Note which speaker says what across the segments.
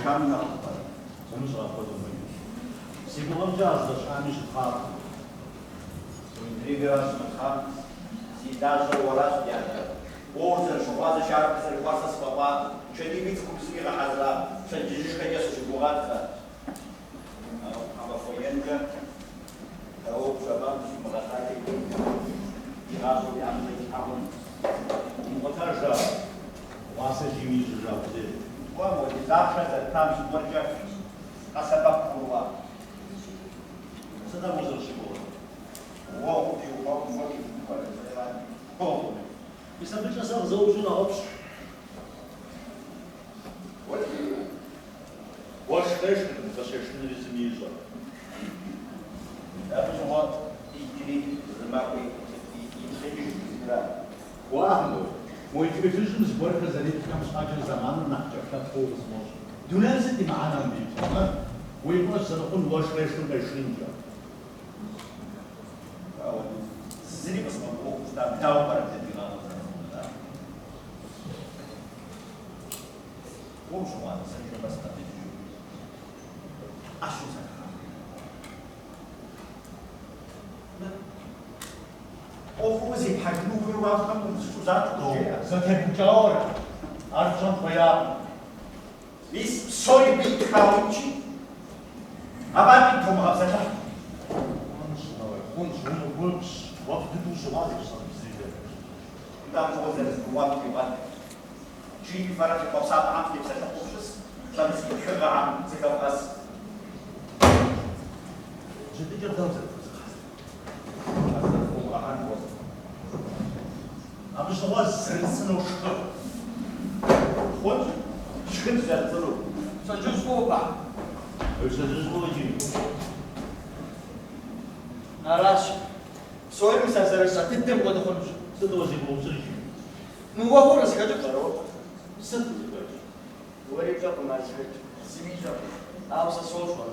Speaker 1: Къэкӏуэжам нэхъыфӏ пӏэрэ?
Speaker 2: Умыщӏэ апхуэдэу мыри. Си гугъэмкӏэ ар здэщыӏами щытхъакъым.
Speaker 1: Интригэращ щымытхъар. Зи лажьэр уэращ, ди адэ. Уэ узэрыщыгъуазэщи, ар абы зэрыкӏуар сэ сфӏэфӏакъым. Чэтибэ цӏыхубзым игъэхьэзыра пщэдджыжьышхэкӏэ сыщыгугъат сэ. Ауэ тхьэмахуэ енкӏэ дауэ пщэфӏам дыщимыгъэлъакӏэ и гъащӏэр уи ӏэмыщӏэ итлъхьэ хъуну?
Speaker 2: Умыгъуэтэж ар, дыгъуасэ жейм ежьэжа къудейт.
Speaker 1: Уэ апхуэдиз ахъшэ зэттам зыгуэркӏэ къэсэбэп хъунуа?
Speaker 2: Сыт абы узэрыщыгугъыр?
Speaker 1: Уэгъум теухуауэ зыгуэр къибжыну пӏэрэ, жысӏэрати?
Speaker 2: Уэгъуми. Мис абыкӏэ сэ къызэупщӏыр нэгъуэщӏщ. Уэшх къешхыркъым, къыщешхынури зыми ищӏэркъым.
Speaker 1: Абы щыгъуэ иджыри зы махуэ иплъэкӏыж жысӏэрат.
Speaker 2: Уа, мо и тхылъыжьым зыгуэрхэр зэритхэм щхьэкӏэ зэманыр нэхъ кӏэхьлъэхьу къысфӏощӏ. Дунейм сыт и мыхьэнэ мыбы итхэм, ы? Уи фӏэщ зэрыхъун уэшх къешхым къешхынкӏэ.
Speaker 1: Ауэ зыри къысфӏэмыӏуэхуу щытам, дауэ пӏэрэ дэ ди гъащӏэр зэрыхъунур, а? Уэ ущыгъуазэ, сэ ныжэбэ сыкъэтэджыжу ӏэщым сахыхьа? ӏуэхур уэ зепхьэжыну ухуейуэ абыхэм умыщӏу занщӏэу къызжеӏэ.
Speaker 2: Зэтебукӏауэ ара? Ар пщӏэн хуеякъым.
Speaker 1: Мис псори абы итхауэ итщи, абы адэкӏи томыгъэпсэлъыхь.
Speaker 2: Хъунщ, Нэуей, хъунщ, умыгубжь, уэ фӏы дыдэу ущыгъуазэщ абы зыри.
Speaker 1: Нтӏэ, абы щыгъуэ зэрызгурыӏуам теухуат. Джиби фэрэ фи хъуэпсапӏэхэм фытепсэлъыхьу фыщыс, лӏэ мы си тхыгъэхэм зыхэвгъэс.
Speaker 2: Джэдыкӏэр дауэ зэрыхуэзгъэхьэзырыр?
Speaker 1: Ар зэрыхуомыгъэхьэн хуэдэу.
Speaker 2: Абы щыгъуэ зэрыцӏынэу шхы.
Speaker 1: Хъунщ, сшхынщ зэрыцӏынэу.
Speaker 3: Пщэдджыжь фӏыуэ, па.
Speaker 2: Пщэдджыжь фӏыуэ иджыри.
Speaker 3: Аращ. Псори мис а зэрыжысӏа дыдэм хуэдэ хъунущ.
Speaker 2: Сыт уэ зи гугъу пщӏыр иджы?
Speaker 3: Мы уэгъур къызыхэкӏыр пщӏэрэ уэ?
Speaker 2: Сыт къызыхэкӏыр?
Speaker 3: Уэри пщӏэкъым ар зыхэкӏыр, зыми ищӏэкъым. Ауэ сэ сощӏэ.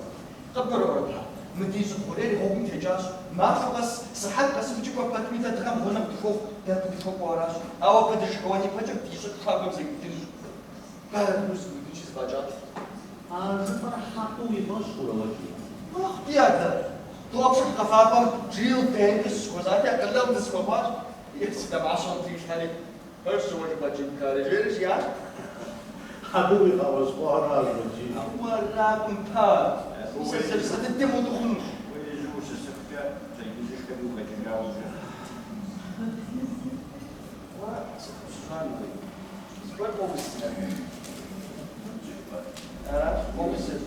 Speaker 3: Къыбгурыӏуэрэ, па? Мы ди щӏы хъурейр и гъуэгум текӏащ. Махуэ къэс, сыхьэт къэс икӏи кӏуэ пэтми дэ дыгъэм гъунэгъу дыхуохъу, дэ абы дыхуэкӏуэу аращ. Ауэ абы дыщыхэуэн ипэкӏэ ди щӏыр хуабэм зэгуидынщ. Бэву зэгуидынщи зэфӏэкӏат.
Speaker 2: А жыпӏэр хьэкъыу уи фӏэщ хъурэ уэ иджы?
Speaker 3: Мэхъу, ди адэ. Дыгъуэпшыхь къэфапӏэм Джилл Денкэ сыщыхуэзати, акъылэгъу дызэхуэхъуащ. Е си дамащхьэм къытрилъхьэри, Пэжщ уэ жыпӏэ Джим Карри, жери жиӏащ.
Speaker 2: Абы уигъэӏуэщхъуаращ уэ иджы.
Speaker 3: Ауэракъым, па. Мис а зэрыжысӏа дыдэм хуэдэу хъунущ.
Speaker 1: Уэ ежьу ущысыхукӏэ пщэдджыжьышхэми ухэкӏыжауэ жыӏэ. Уэ сыт къыпщыщӏар, Нури?
Speaker 3: Зыгуэр къоузрэ?
Speaker 1: Сыт жыпӏэр?
Speaker 3: Аращ, къоузыр.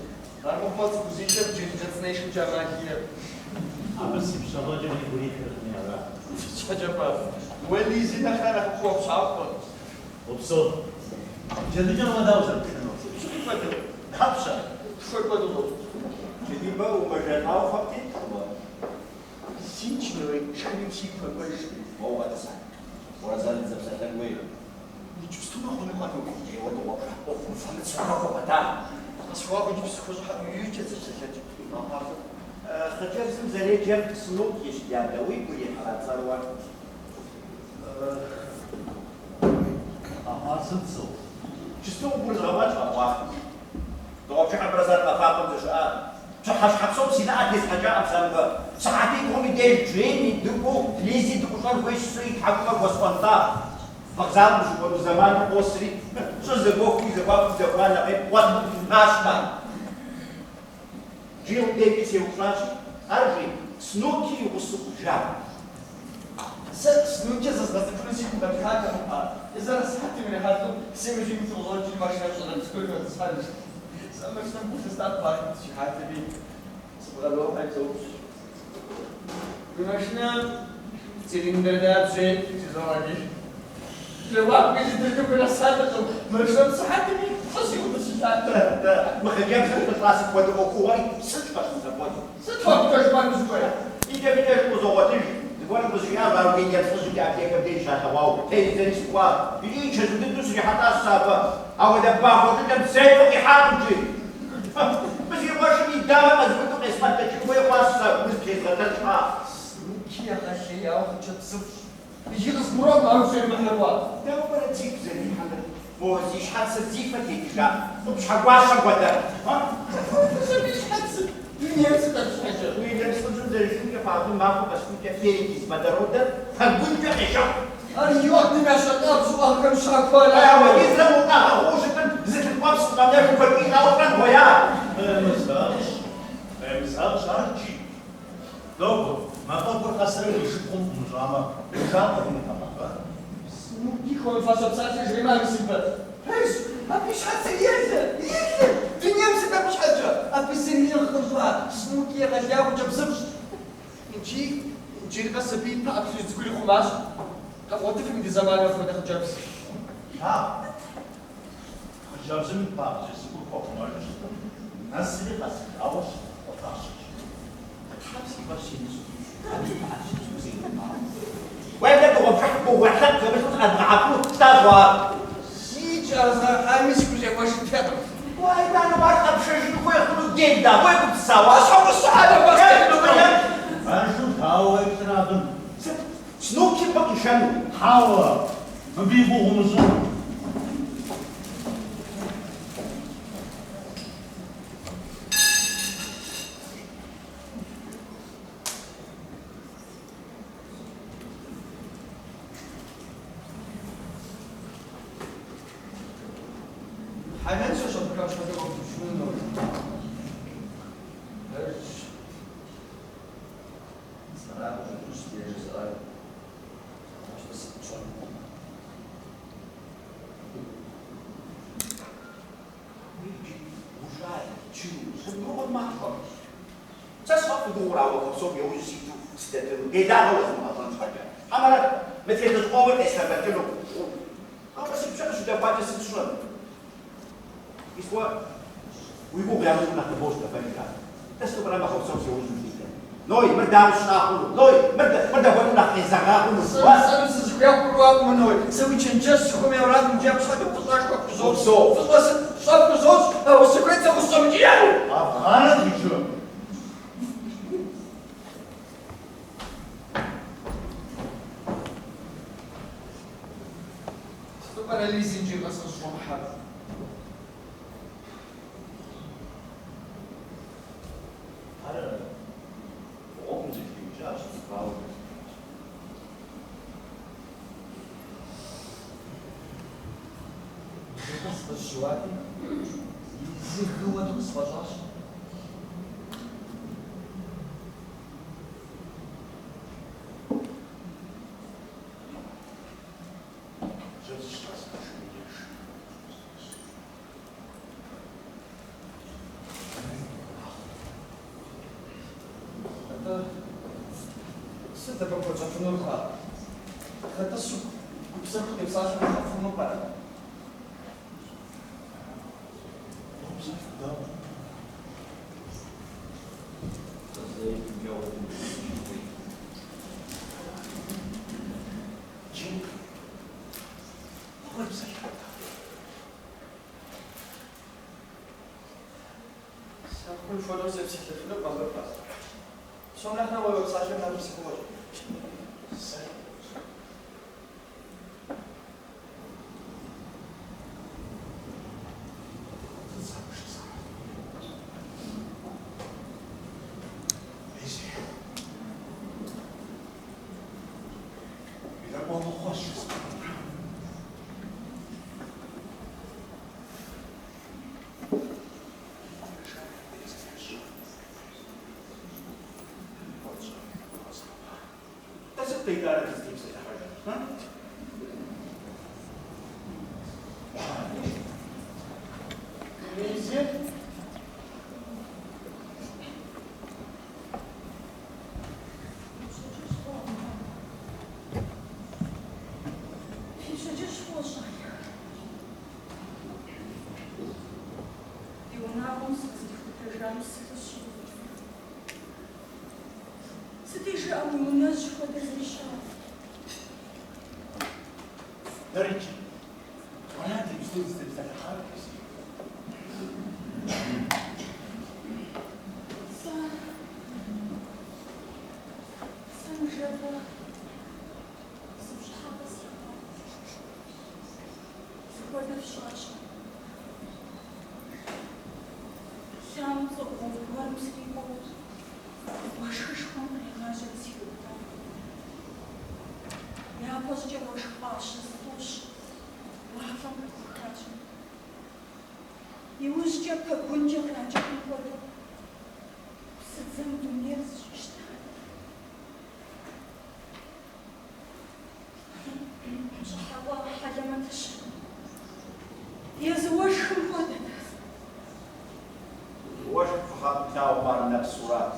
Speaker 3: Армыхъумэ цӏыху узыншэм джэдыкӏэ цӏынэ ишхынкӏэ ӏэмал иӏэкъым.
Speaker 2: Абы си пщэфӏэкӏэр игу ирихьыркъыми ара?
Speaker 3: Сыт щхьэкӏэ, па? Уэ Лизи нэхърэ нэхъыфӏу уопщафӏэ.
Speaker 2: Упсэу. Джэдыкӏэр уэ дауэ зэрыпшхынур?
Speaker 3: Сыт хуэдэу?
Speaker 1: Дапщэ?
Speaker 3: Тхуей хуэдэу тӏощӏ.
Speaker 1: Джэдибэ умэжэлӏауэ фэ птеткъым уэ.
Speaker 3: Синч, Нури, шхыным сигу хуэкӏуэжкъым.
Speaker 1: Уэ укъэтӏыса? Уэрэ сэрэ дызэпсэлъэн хуей.
Speaker 3: Иджыпсту мыхъуну къэну?
Speaker 1: Ейуэ дыгъуэпшыхь ӏуэхум фэмыцӏыхухэхуэ фӏэда.
Speaker 3: Къысхуэгъэгъу иджыпсту хущӏыхьэм иужькӏэ дызэпсэлъэнщ.
Speaker 1: Хъыджэбзым зэреджэр Снукищ, дядэ, уигу ирихьрэ цӏэр уэ?
Speaker 2: Къэхъуар сыт, зо?
Speaker 1: Иджыпсту къыбгурызгъэӏуэнщ къэхъуар. Дыгъуэпшыхь абырэ сэрэ къэфапӏэм дыщыӏа. Пщыхьэщхьэ псом си нэӏэ тезгъэкӏакъым сэ мыбы. Сыхьэтибгъум и деж Джейми дыкӏуэу Лизи дыӏущӏэн хуейщ жысӏэри и тхьэкӏумэ хуэсӏуэнтӏа. Вокзалым ущыкӏуэну зэманыр къосри, щӏыр зэгуэхуу и зэхуакум дэхуа нэхъей бгъуэткъым, къащтэ. Джилл дежи сеупщӏащи, ар жи, Снуки и гъусэу жаӏэ.
Speaker 3: Сэ Снуки зэзгъэцӏыхуну си гум къэкӏыхьатэкъым, па. Зэрысыхьэтым ирихьэлӏэу си ужьым иту къыщӏэкӏри машинэм щӏалэ цӏыкӏур хэтӏысхьэнущ. Сэ машинэм гу лъыстат паркым сыщихьатэми, сыбгъэдохьэри соупщӏ. Уи машинэм цилиндр дапщэ ит? Жызоӏэри. Жэуап къызитыжыну хунэсатэкъым, машинэм сыхьэтми плӏы сиутӏыпщыжат.
Speaker 1: Нтӏэ, мы хъыджэбзым пыщӏа сыт хуэдэ ӏуэхугъуэри псынщӏэщ зэфӏэкӏ.
Speaker 3: Сыт уэ абыкӏэ жыпӏэну узыхуейр?
Speaker 1: Икӏэм-икӏэжым къызогъуэтыж, зыгуэрым къызжиӏащ ар Уильямс лӏыжьым и аптекэм деж щалъэгъуауэ, тездзэри сыкӏуащ. Икӏи и чэзу дыдэу срихьэлӏащ сэ абы. Апхуэдэ бахъуэ щӏыкӏэм зэи къихьакъым иджы. Мы си къуэшым и дамэр къэзубыду къесфэнтэкӏын хуей хъуащ сэ гу зылъезгъэтэн щхьа.
Speaker 3: Снуки егъэлеяуэ хъыджэбзыфӏщ. Иджы къызгурыӏуэм ар ущӏримыхьыр уэ.
Speaker 1: Дауэ пӏэрэ сигу зэрырихьынур мо зи щхьэцыр зи фэ текӏыжа? Къупщхьэ гуащэм хуэдэ.
Speaker 3: Сыт абы и щхьэцыр? Дунейм сыт абы щхьэкӏэ?
Speaker 1: Уи нэпс лӏыжьым зэрыжиӏэмкӏэ, абы махуэ къэсыхункӏэ перекись водородыр пэгункӏэ къещэху.
Speaker 3: Ар йодым ящӏэлӏа уӏэгъэхэм щахуэра?
Speaker 1: Апхуэдизрэ уӏэгъэ хъууэ щытым зы лъы ткӏуэпс къыщӏэмынэжу куэд лӏауэ лӏэн хуея?
Speaker 2: Къемызэгъщ, къемызэгъщ ар икӏи. Догуэ, мафӏэгур къэсрэ уи шыпхъум ӏумыщӏамэ, уи жагъуэ хъунутэкъэ абы?
Speaker 3: Снуки хуэмыфащэ псалъэ жремыӏэ мис мыбы. Пэжщ, абы и щхьэцыр елэ, елэ! Дунейм сыт абы щхьэкӏэ? Абы зыри иӏыгъкъым, па. Снуки егъэлеяуэ хъыджэбзыфӏщ. Иджы, иджыри къэс абы и пыӏэ плъыжь цӏыкӏур ихъумащ. Къэбгъуэтыфым ди зэманым апхуэдэ хъыджэбз.
Speaker 2: Лъагъу. Хъыджэбзым и пыӏэ плъыжь цӏыкӏур хуэхъумэжу щытым, нэсри къэсыжауэ хуэфащэщ.
Speaker 1: Тхьэм си фӏэщ имыщӏ, абы и пыӏэ плъыжь цӏыкӏур зэрихъумар. Уеблэ дыгъуэпшыхь гугъуехь лъэпкъ хэмылъу зыӏэрыдгъэхьэфыну щытащ уэ ар.
Speaker 3: Сикӏ ар згъэхьами сыхущӏегъуэжынтэкъым.
Speaker 1: Уэ итӏанэ ар къэпшэжын хуей хъуну делэ, уегупсысауэ?
Speaker 3: Щхьэ ущыхьэрэ уэ?
Speaker 2: Пэжу, дауэ уеплърэ абы?
Speaker 1: Сыт, Снуки мыбы къишэну?
Speaker 2: Хьэуэ, мыбы и гугъу умыщӏы.
Speaker 3: Мыхьэнэншэщ абыхэм щхьэкӏэ уэгубжьыну. Пэжщ. Сэра къыщӏэкӏынщ дей жызыӏэр. Нэгъуэщӏ сыт тщӏэн?
Speaker 1: Иджы ужал, чу, къыбгурыӏуэр мащӏэщ. Сэ сфӏэфӏу гугъур ауэ псом яужь ситу сыдэтыну, делагъэ уэзмыгъэщӏэн щхьэкӏэ. Хьэмэрэ мы тхылъыжь къомыр къеслъэфэкӏыну. Ауэ си пщэ къыщыдэхуакӏэ сыт сщӏэн? Мис уэ уи гугъу ямыщӏу нэхъ къыбощтэ, пэжкъэ? Дэ сыту пӏэрэ махуэ псом си ужьым ущӏитыр? Ной, мыр дауэ сщӏа хъуну? Ной, мыр дапхуэдэу нэхъ къезэгъа хъуну?
Speaker 3: Сэ сызыхуей къыбгурыӏуакъым, Ной. Сэ уи чэнджэщ сыхуэмейуэ аракъым, иджы абы щхьэкӏэ фӏыщӏэшхуэ пхузощӏ.
Speaker 1: Упсэу.
Speaker 3: Фӏыщӏэ сыт? Пщӏэ пхузощӏ, ауэ сыхуейт сэ укъысщӏэмыкӏиену.
Speaker 2: Къэвгъанэт иджы.
Speaker 3: Сыту пӏэрэ Лизи иджыри къэс къыщӏыщӏэмыхьэр?
Speaker 2: Ар гъуэгум зэтриукӏащ, зэбауэ зэхихащ.
Speaker 3: Иджыри къэс къысщыуати, Лизи гъы хуэдэу къысфӏэщӏащ.
Speaker 2: Хъыджэбзыр щыкъэсыжым и деж.
Speaker 3: Атӏэ, сыт абы хуэтщӏэфынур, па? Дгъэтӏысу гупсэхуу депсалъэмэ нэхъыфӏ хъуну пӏэрэ?
Speaker 2: Гупсэху дауэ?
Speaker 3: Сэ зэи ныбжьэгъу сыхуейт.
Speaker 2: Джы, уепсэлъат.
Speaker 3: Сэ хъун хуэдэу сепсэлъэфынукъым абы, па. Псом нэхърэ уэ уепсалъэм нэхъ гупсэхугъуэщ.
Speaker 2: Сэ сыт сэ абы жесӏар? Лизи, уи дэкӏуэгъу хъуащ жысӏакъым.
Speaker 1: Дэ сыт дэ итӏанэ дызытепсэлъыхьыжыр?
Speaker 3: Лизи?
Speaker 4: Фи пщэдджыжь фӏыуэ, щӏалэхэ. Ди унагъуэм сыкъызэрихутэжам сыкъыщыгуфӏыкӏыу. Сыти жыӏэ, уи унэжь хуэдэ зыри щыӏэкъым.
Speaker 2: Дэрикӏ, арат иджыпсту дызытепсэлъыхьар, Лизи.
Speaker 4: Сэ, сэ ныжэбэ зы пщӏыхьэпӏэ слъэгъуат. Зыхуэдэр фщӏащ. срикӏуэу уэшхышхуэм къригъажьэри сыхиубыдат. Япэщӏыкӏэ уэшх пӏащэ зытӏущ уафэм къехуэхащ. Иужькӏэ пэгункӏэ къракӏыхым хуэдэу псыдзэм дунейр зэщӏищтат. Пщӏыхьэпӏэ хьэлэмэтыщэ. Езы уэшхым хуэдэт.
Speaker 1: Уэшх пщӏыхьэпӏэм плъагъумэ ар нэпсурат.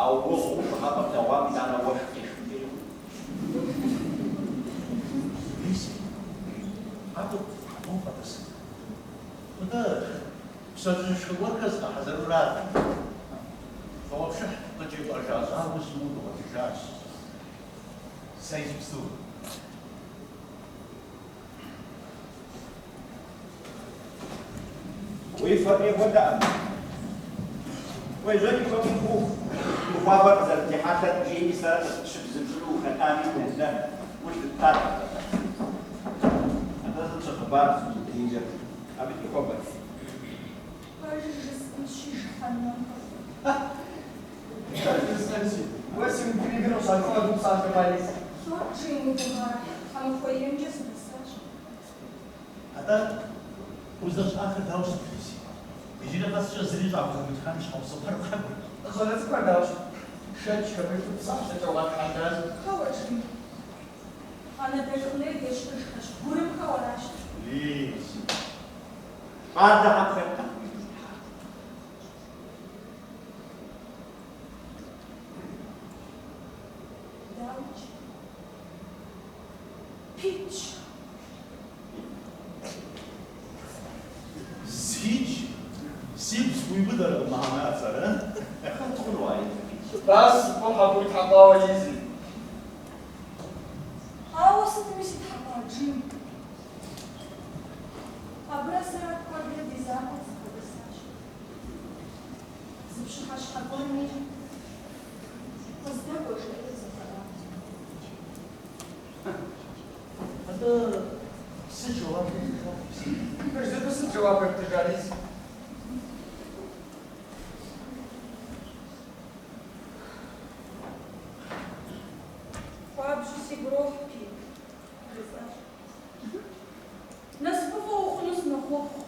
Speaker 1: Ауэ угъыу пщӏыхьэпӏэм плъэгъуам итӏанэ уэшх къешхынкӏэри хъунут.
Speaker 2: Лизи, къакӏуэт, моуэ къэтӏысыт. Мыдэ пщэдджыжьышхэ гуэрхэр згъэхьэзырурат. Дыгъуэпшыхь къыджепӏэжа щӏагъуэ щымыӏэу дыгъуэлъыжащ. Сэ иджыпсту.
Speaker 1: Уи фэр ӏей хуэдэӏым. Уежьэни хуэмыхъуу, мы хуабэр къызэрытехьэлъэр Джейми сэрэ къытщыбзыпщӏыну ухэтами дэ гу лъыттат. Атӏэ сыт щыхъыбар, Лизэ? Абыкӏи хуэбэт.
Speaker 4: Пэжыр жысӏэнщи, жыхьэнмэм хуэдэт.
Speaker 3: Пэжыр жысӏэнщи, уэ си мыдрейхэр къыщалъхуа псалъэ Лизи.
Speaker 4: Лӏот, Джим, уи гугъар, тхьэмахуэ енкӏэ сыдэсащ.
Speaker 2: Атӏэ, уздэщыӏахэр дауэ щыт, Лизи? Иджыри къэскӏэ зыри щӏахуумытхам и щхьэусыгъуэр къакӏуэт.
Speaker 3: Щӏалэ цӏыкӏухэр дауэ щыт? Шэч хэмылъу псалъэкӏэ уатхьэлащ.
Speaker 4: Хьэуэ, Джим. Анэдэлъху лей дещӏыжхэщ, гурымхэу аращ.
Speaker 2: Лизи.
Speaker 1: Щӏалэхэм хэт нэхъ уигу ирихьар?
Speaker 4: Дауикӏ. Питщ.
Speaker 2: Зикӏ, сигу схуиубыдэркъым а цӏэр, э?
Speaker 1: Хэт хъуну ар езы Пит?
Speaker 3: Бас, фӏыхьэ абы уитхьэкъуауэ, Лизи.
Speaker 4: Ауэ сытми ситхьэкъуа, Джим. Абырэ сэрэ куэдрэ ди закъуэ дызэбгъэдэсащ. Зы пщыхьэщхьэ гуэрми къыздэкӏуэ жиӏэри къызэлъэӏуат.
Speaker 2: Атӏэ сыт жэуап ептыжа, Лизи?
Speaker 3: Пэж дыдэу сыт жэуап ептыжа, Лизи?
Speaker 4: Хуабжьу сигу ирохь, Пит, жысӏащ. Насыпыфӏэ ухъуну сынохъуэхъу.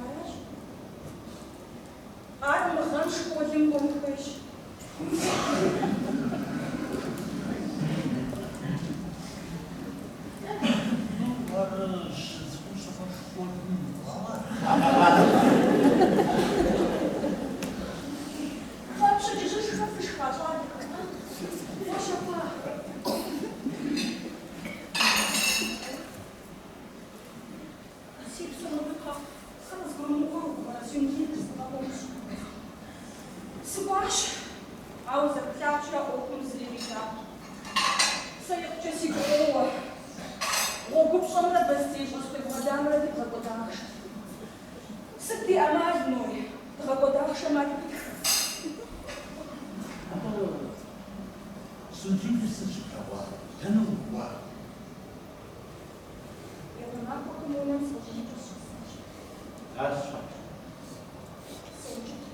Speaker 4: Аращ. Ар мы гъэм школым кӏуэн хуейщ.
Speaker 2: Ну, ар щыцӏыкӏум щыгъуэ школым мыкӏуауэ
Speaker 1: ара?
Speaker 4: Фэ пщэдджыжьышхэ фышха, щӏалэхэр, а? Фощэхуа? Си псэр мыбы къэхъу, сэ къызгурымыӏуэу пӏэрэ Сюнлиныр сыкъэӏуэхущ. Сыкӏуащ, ауэ зэрыплъагъущи, а ӏуэхум зыри къикӏакъым. Сэ икъукӏэ сигу къоуэ. Гъуэгупщӏэмрэ бостеищӏэ схуебгъэдамрэ дгъэкӏуэда ахъшэр. Сыт ди ӏэмал, Ной, дгъэкӏуэда ахъшэм ари пытхэ?
Speaker 2: Атӏэ, Сюнлиныр сыт щыплъэгъуар? Дэнэ укӏуа?
Speaker 4: Япэ махуэхэм унэм сыкъыщӏэмыкӏыу сыщӏэсащ.
Speaker 1: Ар сщӏат.
Speaker 4: Сыукӏытэ.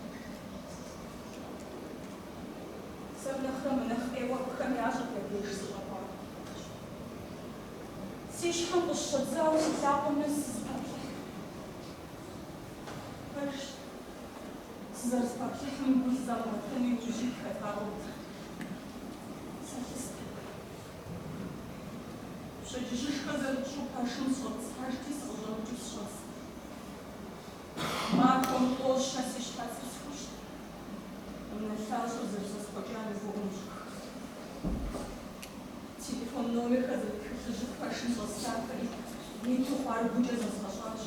Speaker 4: Сэр нэхърэ мынэхъ ӏейуэ абыхэм ящӏэрт я деж сыщӏэкӏуар. Си щхьэм къыщыщӏэдзауэ си лъакъуэм нэс сызэпаплъыхь. Пэжщ, сызэрызэпаплъыхьым гу лъызамыгъэтэну иужь итхэт, ауэ сэ лъыстэрт. Пщэдджыжьышхэ зэрытщӏу пэшым сыщӏэтӏысхьэжти, сыкъыщӏэмыкӏыу сыщӏэст. Махуэм тӏэу-щэ си щхьэцыр схужьт, унэлъащӏэр зэрызэсхъуэкӏам и гугъу умыщӏыххэ. Телефон номерхэр зэрыт тхылъыжьыр пэшым щӏэслъафэри, иту хъуар гукӏэ зэзгъэщӏащ.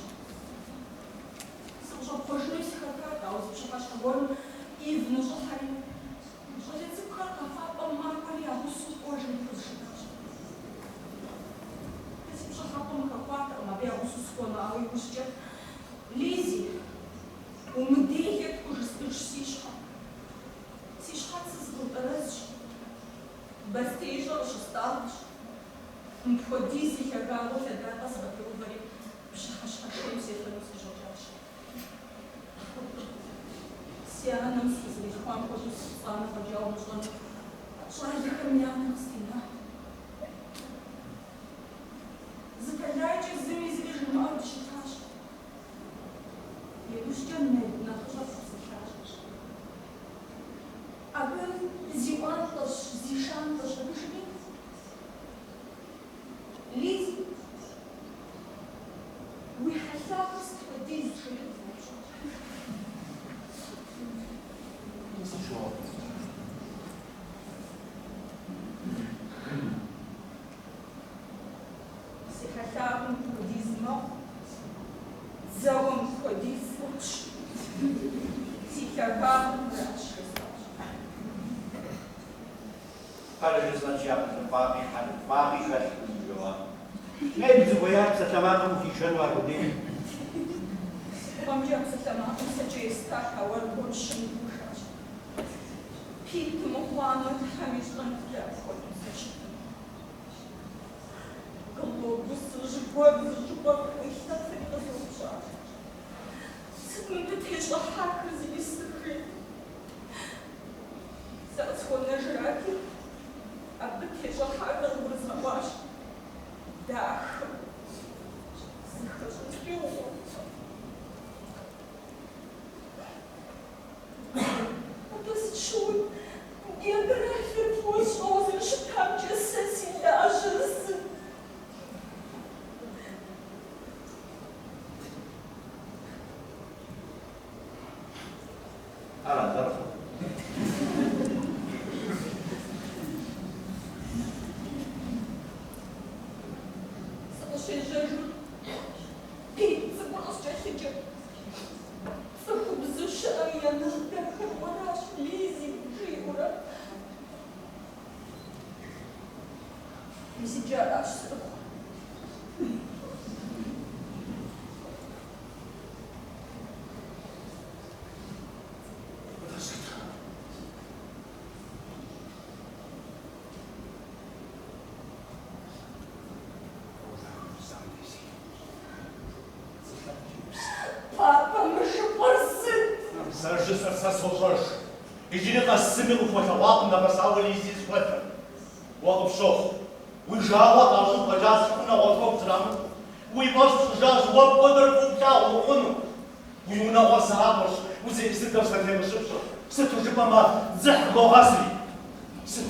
Speaker 4: Сыкъыщӏэпхъуэжынуи сыхэтат, ауэ зы пщыхьэщхьэ гуэрым Ив ныщӏыхьэри, щӏалэ цӏыкӏухэр къэфапӏэм макӏуэри я гъусэу кӏуэ жери къызжиӏащ. Сэ си пщӏыхьэпӏэм хэхуатэкъым абы я гъусэу сыкӏуэну, ауэ иужькӏэ, Лизи, умыделэт хужысӏэж си щхьэ. Си щхьэцыр згъэутэрэзщ, бостеищӏэ къыщыстӏагъэщ. Мыпхуэдиз и лъагагъыу лъэдакъэ сыкъытеувэри, пщыхьэщхьэ шейм сефэну сыкъыщӏэкӏащ. зэрыхъуам хуэдэу сыпцӏанэ фӏэкӏа умыщӏэну, щӏалэхэм я нэр къыстенат. Зы тэлайкӏэ зыми зыри жыдмыӏэу дыщытащ. Иужькӏэ Нед нэхъыщӏэр къэпсэлъащ. Абы зиӏуантӏэщ, зишантӏэщ абыжми, Лизи, уи хьэлъагъыр сыт хуэдиз жери къызэупщӏащ. Си хьэлъагъыр мыпхуэдиз мэхъу, дзэуэ мыпхуэдиз ӏутщ, си лъагагъыр мыращ, жесӏащ.
Speaker 1: Пэжыр жысӏэнщи, акъылыфӏагъи хьэрыпфӏагъи хэлъкъым мы жэуапым. Нед зыхуеяр псалъэмакъым ухишэну аркъудейт.
Speaker 4: Си гугъэмкӏэ а псалъэмакъым сэ кӏэ естат, ауэ аргуэру щым дыхъужащ. Пит мыхъуамэ, Тхьэм ищӏэнт дэ апхуэдэу дызэрыщытынур. Глобусыжь гуэр зыщӏыпӏэ къыӏуилъэфри къызэупщӏащ. Сыт мыбы тещӏыхьахэр зиӏысыр, жери. Сэ къысхуэнэжырати, абы тещӏыхьахэр къыгурызгъэӏуащ. Дахэу, зыхэщӏыкӏыгъуэу. Абы сыт щыгъуи географиер фӏыуэ сщӏэуэ зэрыщытамкӏэ сэ си лажьэр сыт?
Speaker 1: Ара зэрыхъур?
Speaker 4: Сыкъыщежьэжым, Пит цӏыкӏур къыскӏэлъыджэрт. Цӏыхубзу щыӏэм я нэхъ дахэр уэращ, Лизи, жиӏэурэ. Мис иджы аращ зэрыхъур. Папэ, мы жыпӏэр сыт?
Speaker 2: Сэ жысӏэр сэ сощӏэж. Иджыри къэс зыми къыхуэлъэгъуакъым нэгъэсауэ Лизи зыхуэдэр. Уэ къыпщохъу. Уи жагъуэ къащӏын фӏэкӏа цӏыхум нэгъуэщӏ ӏуэху зрамыхуэу. Уи фӏэщ пщӏыжащ уэ пхуэдэр фӏыуэ плъагъу мыхъуну. Уи унагъуэ закъуэрщ узиӏыс дыдэу зэтемыщыпщӏыр. Сыту жыпӏэмэ, дзыхь къыбогъэзри. Сыт?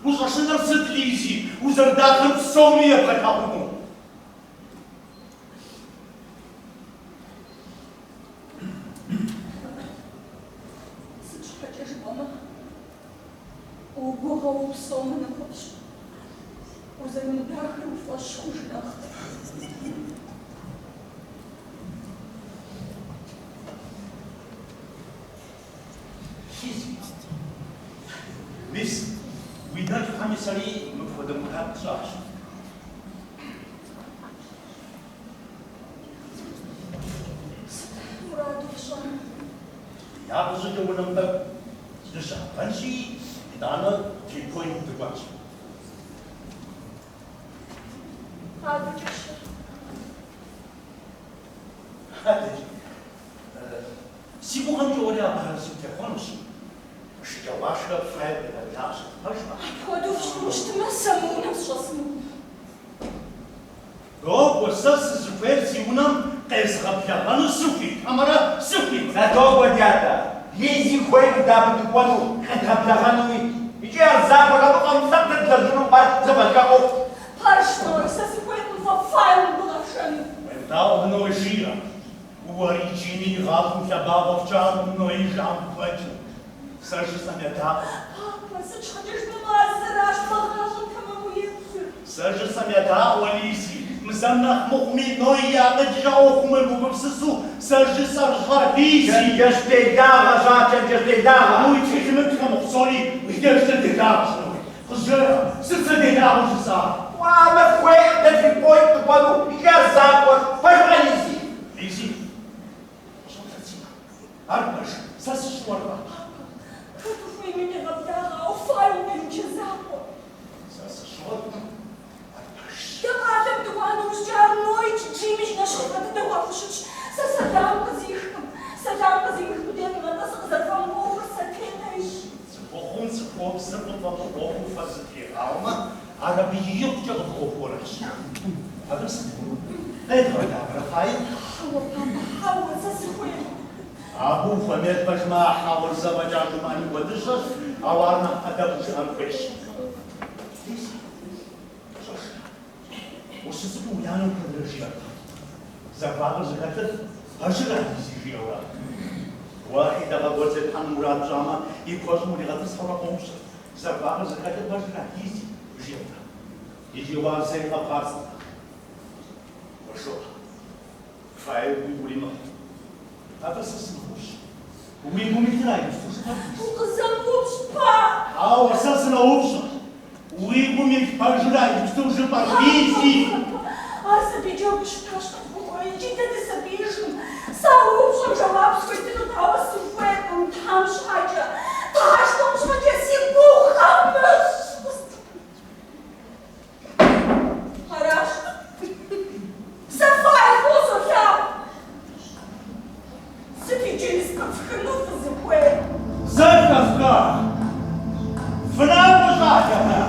Speaker 2: Ущӏэшынэр сыт, Лизи? Узэрыдахэр псоми ебгъэлъагъуну?
Speaker 4: Сыт щхьэкӏэ жыпӏэмэ, угугъэу упсэумэ нэхъыфӏщ, узэрымыдахэр уи фӏэщ хъуж нэхъ.
Speaker 2: Лизи, мис, уи дэлъхухэми сэри мыпхуэдэ мурад тщӏащ.
Speaker 4: Сыт мураду фщӏар?
Speaker 2: Япэщӏыкӏэ унэм тӏэкӏу дыщыӏэбэнщи, итӏанэ Три Пойнт дыкӏуэнщ.
Speaker 4: Адэкӏэ-щэ?
Speaker 2: Адэкӏэ. Си гугъэмкӏэ уэри абы арэзы утехъуэнущ. Шэджагъуашхэ Фред къедгъэблагъэщ, пэжкъэ?
Speaker 4: Апхуэдэу фщӏыну щытмэ, сэ мы унэм сыщӏэсынукъым.
Speaker 2: Догуэ, сэ сызыхуейр си унэм къезгъэблэгъэну сыхуит, хьэмэрэ сыхуит?
Speaker 1: Зэ догуэ, дядэ, Лизи хуейкъым дэ абы дыкӏуэну, къедгъэблэгъэнуи. Икӏи ар захуэщ, абы фӏэмыфӏ лъэпкъ дэ длэжьыну хъуар зэфӏэкӏа ӏуэхущ.
Speaker 4: Пэжщ, Ной, сэ сыхуейкъым фэ Файл мыбы къэфшэну.
Speaker 2: Уемыдаӏуэ, Ной жиӏэм. Уэри Джимми игъащӏэм лъэбакъуэ фчакъым Ной и жыӏэм фыфӏэкӏыу. Сэ жысӏэм едаӏуэ.
Speaker 4: Папэ, сыт щхьэкӏэ жыпӏэмэ а зыращ мы гъащӏэм тэмэму еплъыр.
Speaker 2: Сэ жысӏэм едаӏуэ, Лизи, мы зэм нэхъ мыхъуми Ной и акъылкӏэ ӏуэхум уемыгупсысу, сэ жысӏэр щӏэ, Лизи.
Speaker 1: Чэнджэщ делагъэщ ар, чэнджэщ делагъэ.
Speaker 2: Уи тхылъым итхэ мыхъу псори уи дежкӏэ делагъэщ, Ной. Къызжеӏэ, сыт сэ делагъэу жысӏар?
Speaker 1: Уамэ, хуейкъым дэ Три Пойнт дыкӏуэну, икӏи ар захуэщ, пэжкъэ, Лизи?
Speaker 2: Лизи, къыщӏэплъэт си нэ. Ар пэж, сэ сыщыуэркъэ?
Speaker 4: Папэ, хэт ухуейми къегъэблагъэ, ауэ Файл иджы закъуэ.
Speaker 2: Сэ сыщыуэркъым, ар пэжщ.
Speaker 4: Дэ къалэм дыкӏуа нэужькӏэ ар Ноикӏ Джимикӏ нэщхъыфӏэ дыдэу къахущытщ. Сэ сэлам къызихкъым. Сэлам къызимых къудейкъым, атӏэ сыкъызэрыфӏэмыӏуэхур сэтей.
Speaker 2: Ар абы икъукӏэ къыфӏэӏуэхуу аращ. Абы сыт? Къедгъэдаӏуэрэ, Фаил?
Speaker 4: Хьэуэ, папэ, хьэуэ, сэ сыхуейкъым.
Speaker 2: Абы ухуэмейр пэжмэ, а хьэуэр зэ фӏэкӏа жумыӏэми куэдыщэщ, ауэ ар нэхъ ӏэдэбу жыӏэн хуейщ. Лизи, пщӏэжрэ? Ущыцӏыкӏум уи анэм куэдрэ жиӏэрт, Захуагъэр зыхэлъыр пэжыра, Лизи, жиӏэурэ. Уэ хьилагъэ гуэр зепхьэну мурад пщӏамэ, и куэщӏым уригъэтӏысхьэурэ къоупщӏырт, Захуагъэр зыхэлъыр пэжыра, Лизи, жиӏэурэ. Икӏи уэ ар зэи къэбгъапцӏэртэкъым. Уэ жоӏэ, Фаил уигу иримыхьу. Атӏэ сэ сыноупщӏ. Уи гум илъыра иджыпсту жыпӏэр, Лизи?
Speaker 4: Укъызэмыупщӏ, па!
Speaker 2: Хьэуэ, сэ сыноупщӏыр. Уи гум илъ пэжыра иджыпсту жыпӏэр, Лизи?
Speaker 4: Ар сабий джэгуу щытащ, къыбгурыӏуэрэ? Иджы дэ дысабиижкъым. Сэ а упщӏэм жэуап схуетынут, ауэ сыхуейкъым, Тхьэм щхьэкӏэ. Тхьэшхуэм щхьэкӏэ си гугъу къэвмыщӏ! Аращ. Сэ Фаил фӏыуэ солъагъу. Сыт иджыри сӏыфхыну фызыхуейр?
Speaker 2: Зэхэфха? Фынакӏуэ, щӏалэхэ!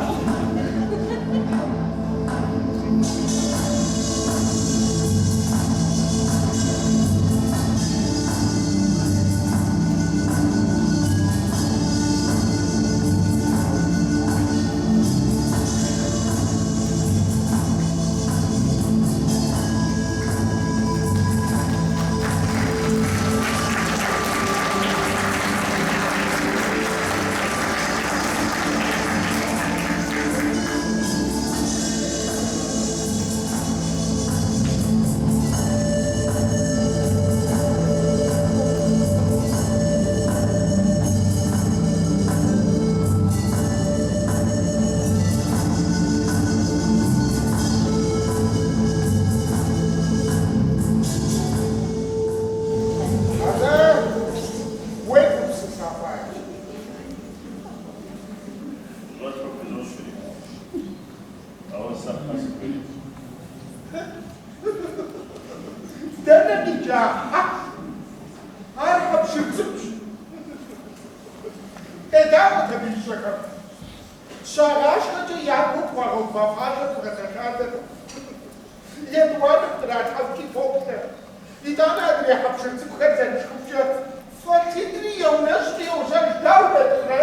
Speaker 5: Атӏэ, уегупсыса, Фаил?
Speaker 6: Пщӏэшхуэ пхузощӏри, ауэ сэ хьэ сыхуейкъым.
Speaker 5: Дэнэ къикӏа хьэ? Ар хьэпшыр цӏыкӏущ. Къедаӏуэт абы ищӏэхэм. Щагъашхэкӏэ япэу пхуагъэува фалъэр бгъэдэлъадэркъым. Етӏуанэм къралъхьэхукӏи поплъэ. Итӏанэ адрей хьэпшыр цӏыкӏухэр зэрышхыхукӏэ фалъитӏри еунэщӏри йожьэж, дауэ уеплърэ?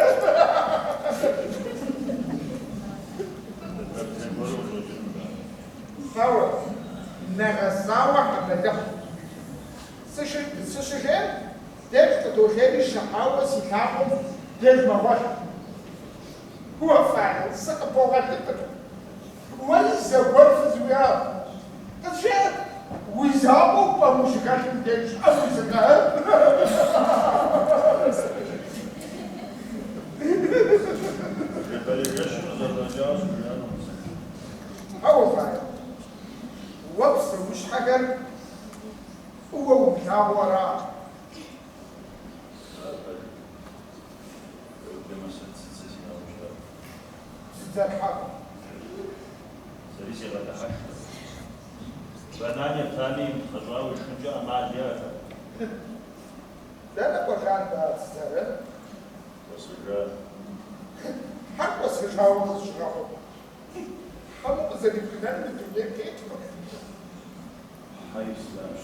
Speaker 6: Проблем гуэру къыщӏэкӏынущ ар.
Speaker 5: Хьэуэ, нэгъэсауэ хьэ бэлыхь. Сыщыжейм деж къыдолъейри щыхьауэ си лъакъуэм деж мэгъуэлъ. Уэ, Фаил, сыкъыбогъэлыпыр. Уэри зэгуэр фыз уиӏа? Къызжеӏэт, уи закъуэу пӏэм ущыхэлъым деж щӏыӏэм уисыркъэ?
Speaker 6: Ныжэбэрей жэщым къызэщӏэкӏауэ схужыӏэнукъым сэ.
Speaker 5: Хьэуэ, Фаил, уэ псэущхьэхэр фӏыуэ умылъагъуу ара?
Speaker 6: Ар пэж. Уеблэмэ сэ дзыдзэ сиӏауэ щытащ.
Speaker 5: Дзыдзэр хьэ.
Speaker 6: Сэри сигъэдыхьэшхырт. Банан ептами имытхьэщӏауэ ишхынкӏэ ӏэмал иӏэтэкъым.
Speaker 5: Дэнэ кӏуэжа нтӏэ а дзыдзэр?
Speaker 6: Кӏуэсыжа.
Speaker 5: Хьэр кӏуэсыжауэ къызыщыгъэхъу. Хьэм укъызэрибгынэн мы дунейм теткъым.
Speaker 6: Хьэ ислъамщ.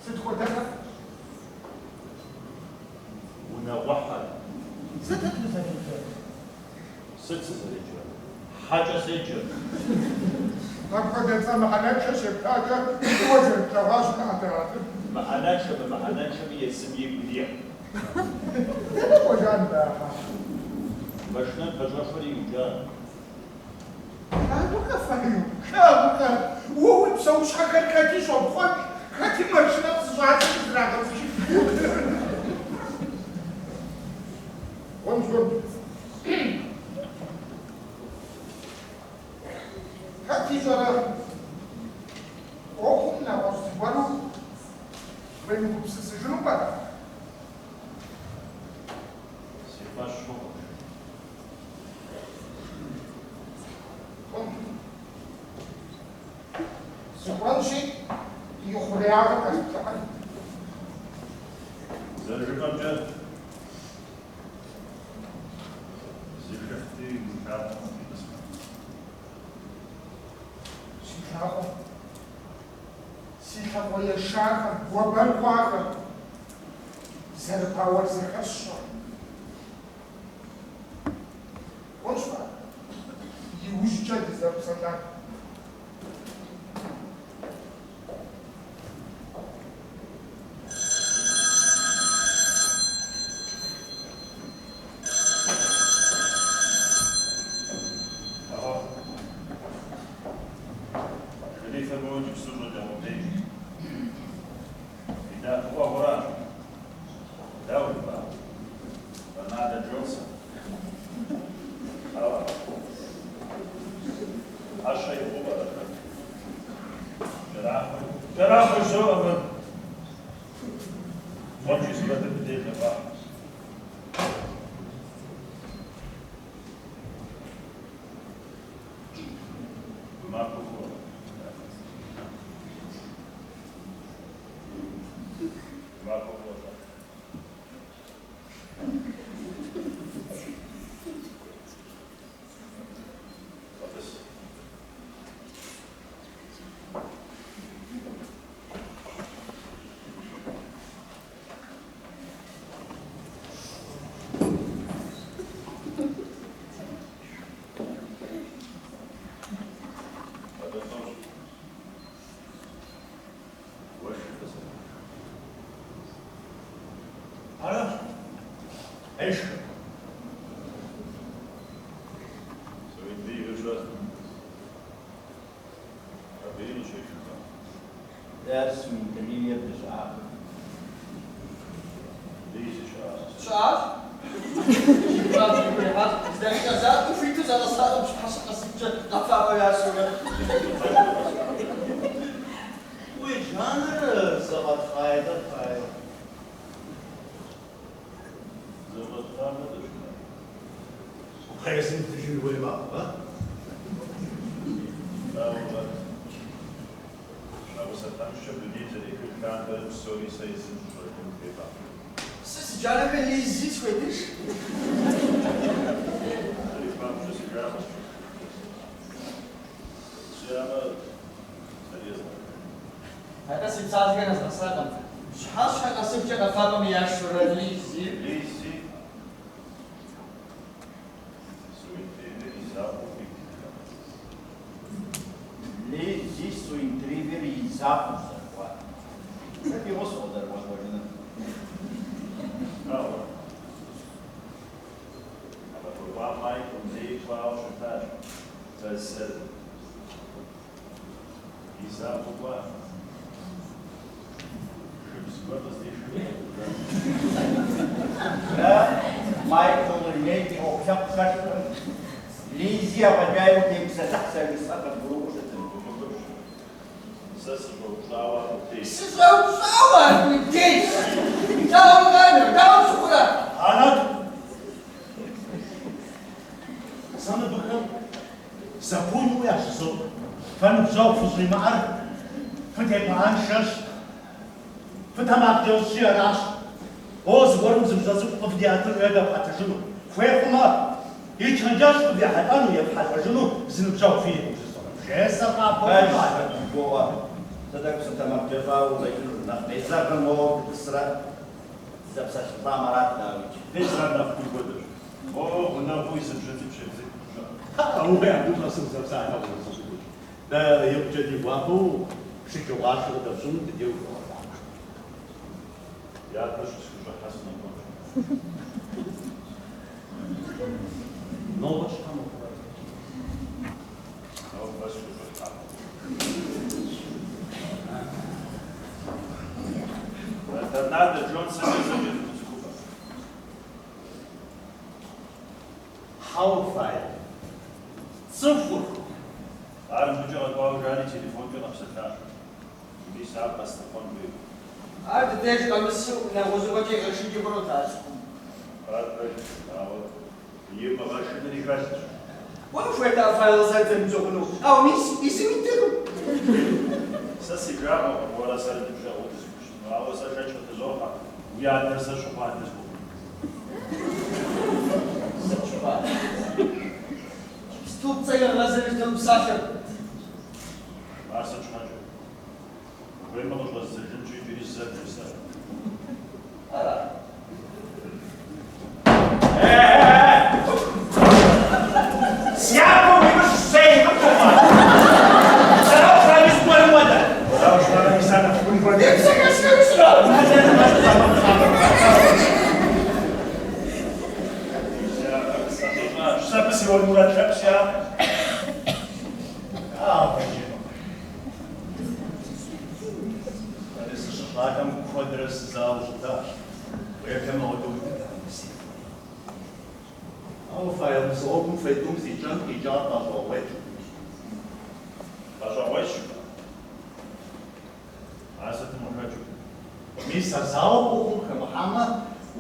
Speaker 5: Сыт хуэдэхьэ?
Speaker 6: Унагъуэхьэр.
Speaker 5: Сытыт узэреджэр?
Speaker 6: Сыт сызэреджэр? Хьэкӏэ седжэрт.
Speaker 5: Апхуэдэ цӏэ мыхьэнэншэ щептакӏэ, фӏыуэ зэрыплъэгъуа щыӏэтэкъым.
Speaker 6: Мыхьэнэншэ, мымыхьэнэншэми езым игу ирихь.
Speaker 5: Дэнэ кӏуэжа нтӏэ а хьэр?
Speaker 6: Машинэм пэщӏэхуэри иукӏа.
Speaker 5: Плъагъуркъэ, Фаил, плъагъуркъэ? Уэ уи псэущхьэхэр хэти щӏопхъуэж, хэти машинэм зыщӏадзэри зрагъэзыхыж. Хъунщ, хъунщ. Хэт ищӏэрэ, ӏуэхум нэгъуэщӏ зыгуэру уемыгупсысыжыну пӏэрэ?
Speaker 6: Си фӏэщ хъукъым.
Speaker 5: Хъунщ. Сыкӏуэнщи, и хъуреягъыр къэсплъыхьын.
Speaker 6: Зэрыжыпӏэмкӏэ, Суинтривер уи лъакъуэм къытетӏысхьэ.
Speaker 5: Си лъакъуэм, си лъакъуэ ешахэм, гуэбэн хъуахэм зэрыбауэр зыхэсщӏэр. Хъунщ, иужькӏэ дызэпсэлъэн.
Speaker 6: Алло. Шэрифэ моуэ иджыпсту щӏалэгъуэ деж. И дэӏэпыкъуэгъуращ. Дауэ жыпӏа? Торнадо Джонсон. Хьэуэ. ӏэщэ ихъумэу пӏэрэ хэт? Кӏэрахъуэ. Кӏэрахъуэ жызоӏэ мыр. Хъуэнш и сурэтыр мыбдеж нэкӏуа. Махуэ фӏыуэ. Махуэ фӏыуэ щӏалэ. Гъэтӏыс. Атӏэ лӏэужь. Уэ шы къызэт.
Speaker 2: Ара? Къешхыр.
Speaker 6: Суинтривер щӏэт. Абыи къыщешхыр.
Speaker 1: Дэ Суинтривер дыщыӏакъым.
Speaker 6: Лизи щыӏащ.
Speaker 3: Щыӏащ. Дакъикъэ закъуэ хуиту зэгъэсакъым пщыхьэщхьэ къэсыхукӏэ къэфапӏэ ящӏурэ.
Speaker 2: Уи джанэр зэфӏэтхъаетӏэ, Файл.
Speaker 6: Зэфӏэтхъа хуэдэщ, Файл.
Speaker 2: Укъезым дыжын хуей мэхъу, а?
Speaker 6: Дауэ пщӏэрэ? Щхьэгъусэ тхьэмыщкӏэм дунейм зэрехыж лъандэрэ псори сэ езым сщӏэжын хуей мэхъу.
Speaker 3: Сэ си джанэхэр Лизи схуедыж.
Speaker 6: Сэри хуабжьу си жагъуэщ. Сщӏамэ, сэри езгъэдыжынут.
Speaker 3: Атӏэ си псалъэхэр нэзгъэсакъым. Пщыхьэщхьэ къэсыхукӏэ къэфапӏэм яшэурэ Лизи.
Speaker 6: Лизи Суинтривер и закъуэу хуит ищӏащ.
Speaker 1: Лизи Суинтривер и закъуэщ зэрыкӏуар. Хэт и гъусэу къызэрыкӏуэжынур?
Speaker 6: Ауэ, гъэмахуэ кӏуам Майкл зэи кӏуауэ щытащ бэзэрым. И закъуэу кӏуащ. Шыбз гуэр къыздишэри.
Speaker 1: Дэ Майкл лей ди ӏуэху лъэпкъ хэлъкъым. Лизи афӏэкӏаи утемыпсэлъыхь, сэ жысӏэр къыбгурыӏуэу щытым.
Speaker 6: Умыгубжь. Сэ сыщӏэупщӏауэ ар къудейщ.
Speaker 3: Сыщӏэупщӏауэ ар къудейщ. Дауэ къанэ, дауэ пщыхъурэ?
Speaker 2: Арат. Сэ мыбыхэм зэпымыууэ яжызоӏэ. Фэ ныбжьэгъу фыщӏимыӏэр фытепыӏэншэщ, фытэмакъкӏэщӏщи аращ. О, зыгуэрым зы бжьэ цӏыкӏу къывдиӏэтыну е дэфӏэтыжыну хуей хъумэ, и чэнджэщ къывехьэлӏэну, ефхьэлӏэжыну зы ныбжьэгъу фиӏэкъым жысӏэу. Жесӏэркъэ
Speaker 1: Пэжщ,
Speaker 2: апхуэдэу?
Speaker 1: жыбоӏэ. Сэ тӏэкӏу сытэмакъкӏэщӏауэ къыщӏэкӏынущ, нэхъ къезэгъыр моуэ дытӏысрэ дызэпсэлъылӏам арат, дауикӏ.
Speaker 6: Мис ар нэхъ хъун хуэдэщ. Моуэ гъунэгъуу и зы бжьэ цӏыкӏу щебзых щыӏэщ.
Speaker 2: Уэ абы щӏэсу узэпсалъэ хъуну сыщыгугъ. Дэ икъукӏэ ди гуапэу шэджагъуашхэ къыдэпщӏыну ди деж укъегъэблагъэ.
Speaker 6: Япэ щысхущӏыхьэ сынэкӏуэнщ.
Speaker 2: Нобэ щхьэ мыхъурэ?
Speaker 6: Нобэ схущӏыхьакъым. Торнадо Джонсон зэкӏэ фымыцӏыхупӏэ.
Speaker 2: Хьэуэ, Файл. Тцӏыхуркъым.
Speaker 6: Ар мыбыкӏэ къэкӏуауэ жари телефонкӏэ къэпсэлъащ. Мис ар къэслъыхъуэн хуейуэ.
Speaker 3: Ар ди деж къэмысу нэгъуэщӏыпӏэкӏэ игъэшынкӏи хъунут а цӏыхум.
Speaker 6: Ар пэжщ, ауэ имыгъэшынри хэлъщ.
Speaker 3: Уэ ухуейт а Файл сэ дызэныбжьэгъуну, ауэ мис езым идэркъым.
Speaker 6: Сэ си жагъуэкъым уэрэ сэрэ ныбжьэгъуу дызэхущытыну, ауэ сэ шэч къытызохьэ, уи адэр сэ щыкъу адэ схуэхъуну.
Speaker 3: Сыт щыкъу адэ? Сыту пцӏэ егъэзэрыжтэм псалъэр?
Speaker 6: Ар сыт щхьэкӏэ? Ухуеймэ къыщӏэздзэжынщи, иджыри зэ бжесӏэн.
Speaker 3: Ара?
Speaker 1: Сяпэ уимыщ, зэи къыпхуэхъуа. Сэрауэ щытами зыгуэрым хуэдэ.
Speaker 6: Уэрауэ щытамэ, мис ар нэхъ гум хуэдэ. Сэ абы сеуэн мурад лъэпкъ сиӏакъым.
Speaker 2: Дауэ иджы? Сэри сыщыщӏалэм куэдрэ сызауэу щытащ. Уеблэмэ ауэдэу дыдэкъым си фэр. Ауэ Файл мызыгъуэгум фейтӏум зи кӏэн къикӏар къэщӏэгъуейщ.
Speaker 6: Къэщӏэгъуейщ жыпӏа? Ар сытым къыхэкӏыу?
Speaker 2: Мис а зауэ ӏуэхум хэмыхьамэ,